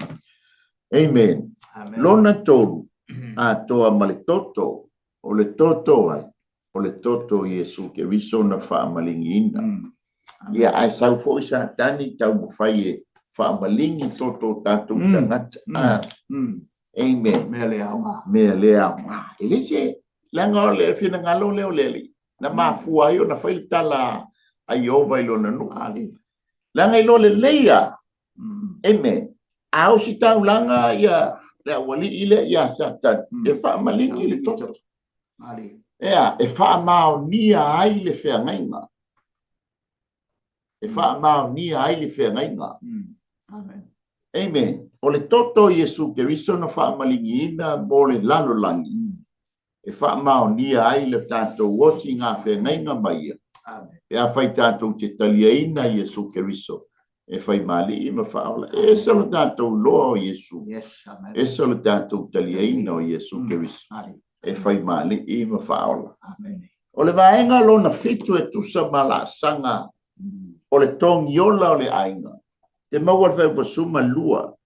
Amen. Lona tolu, atoa ma le toto, o le toto ai, o le toto o Iesu Keriso na faamaligiina. Ia, ae sau foi Satani taumafai e faamaligi toto o tatou tagata. Amen. Mea le aoga. Mea le aoga. E le se, leaga o le finagalo lea o le Alii, na mafua ai ona fai le tala a Ieova i lona nuu. Leaga iloa lelei lava. Amen. A ositaulaga ia le aualii lea ia Satani, e faamaligi le toto. Ea, e faamaonia ai le feagaiga. E faamaonia ai le feagaiga. Amen. Amen. O le toto o Iesu Keriso na faamaligiina mo le lalolagi. E faamaonia ai le tatou osi i ngā feagaiga ma ia. Amen. Pe afai tatou te taliaina Iesu Keriso e fai ma Alii ma Faaola. E ese lo tatou iloa o Iesu. Yes, amen. Ese lo tatou taliaina o Iesu Keriso e fai ma Alii ma Faaola. Amen. O le vaega lona 7 e tusa ma laasaga o le togiola o le aiga. Te maua le fuaiupu 12.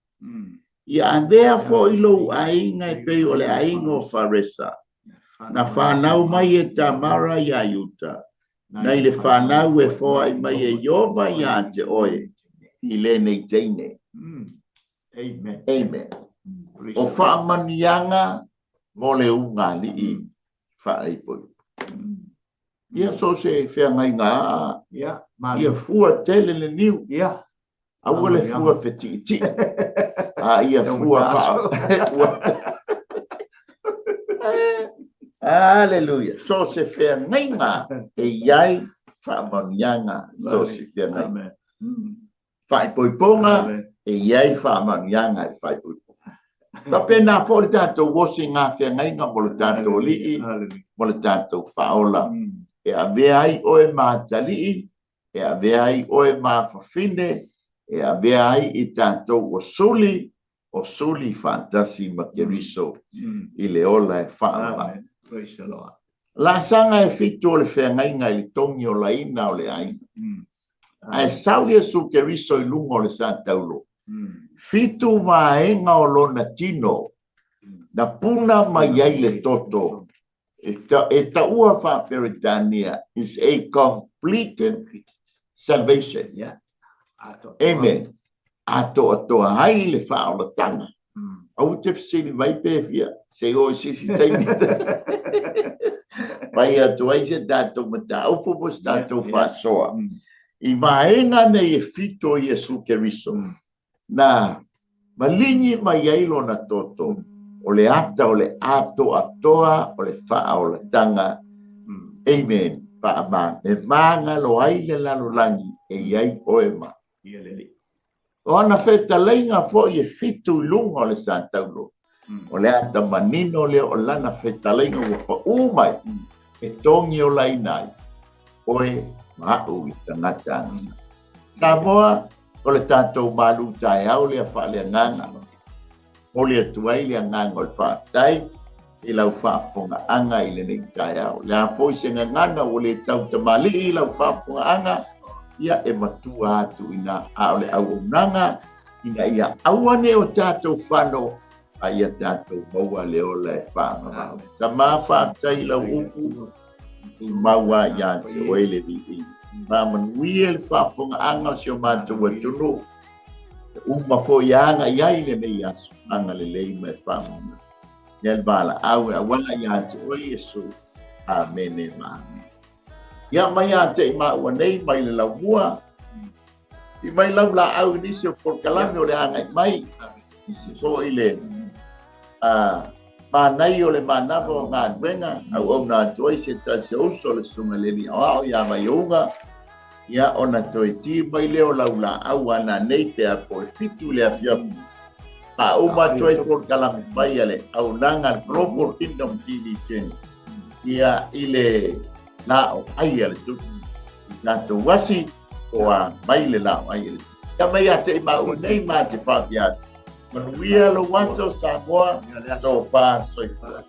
Ia avea foi lou aiga e pei o le aiga o Faresa, na fanau mai e Tamara iā Iuta, nai le fanau e foai mai e Ieova iā te oe i lenei teine. Amen. Amen. O faamanuiaga mo le ugaalii faaipoipo. Ia so se feagaiga Ia, ia fua tele le niu. Aua le fua fetiitii. A ia fua faa. Aleluia. So se feagaiga e i ai faamanuiaga, so se feagaiga. Faaipoipoga e i ai faamanuiaga i faaipoipoga. Faapena foi le tatou osi i ngā feagaiga mo le tatou Alii, mo le tatou Faaola. E avea ai oe ma atalii, e avea ai oe ma fafine, e avea ai i tatou o suli, o suli faatasi ma Keriso i le ola e faavavau. Laasaga e 7 o le feagaiga i le togi o laina o le aiga. Ae sau Iesu Keriso i luga o le sa taulo. 7 vaega o lona tino na puna mai ai le toto. E taua faa-Peretania is a completed salvation. Amen. Atoatoa ai le faaolatanga. Aua te fesili mai pe fia, se o i sisi taimi. Mai atu ai se tatou mataupu mo se tatou faasoa. I vaega nei e 7 o Iesu Keriso, na maligi mai ai lona toto, o le ata o le atoatoa o le faaolatanga. Amen. Faama e magalo ai le lalolagi e i ai oe ma. O ana fetalaiga foi e 7 i luga o le sa taulo. O le ata manino lea o lana fetalaiga ua paū mai, e togi o laina ai, oe ma a'u i tagata agasa. Samoa, o le tatou malu taeao lea faaleagaga. Moli atu ai le agaga o le faafetai i lau faafofogaaga i lenei taeao. Le a foi se gagana ua le tautamalii i lau faafofogaaga, ia e matua atu ina a o le auaunaga, ina ia aua ne o tatou fano, a ia tatou maua le ola e faavavau. Tama faafetai i lau upu, maua ia te oe le viiga. Faamanuia le faafofogaaga o si o matou atunuu, uma foi aga i ai lenei aso, agalelei ma e faamanuia. Ia le valaau e auala ia te oe Iesu. Amene ma amene. Ia mai a te i maua nei mai le laumua, i mai lau laau i nisi o polokalame o le agai mai, nisi foi le manai o le manava o galuega, auauna atu ai se tasi o uso le susuga le alii aoao ia Vaiouga, ia ona toe ti mai lea o lau laau ana nei pe a po e 7 le afiafi. Faauma atu ai polokalame fai a le auaunaga le Global Kingdom TV Channel. Ia i le lao ai a le tupu. I tatou asi o a mai le lao ai a le tupu. Ia mai a te i maua nei ma te pāpia atu. Manuia lou aso Samoa, tofa soifua.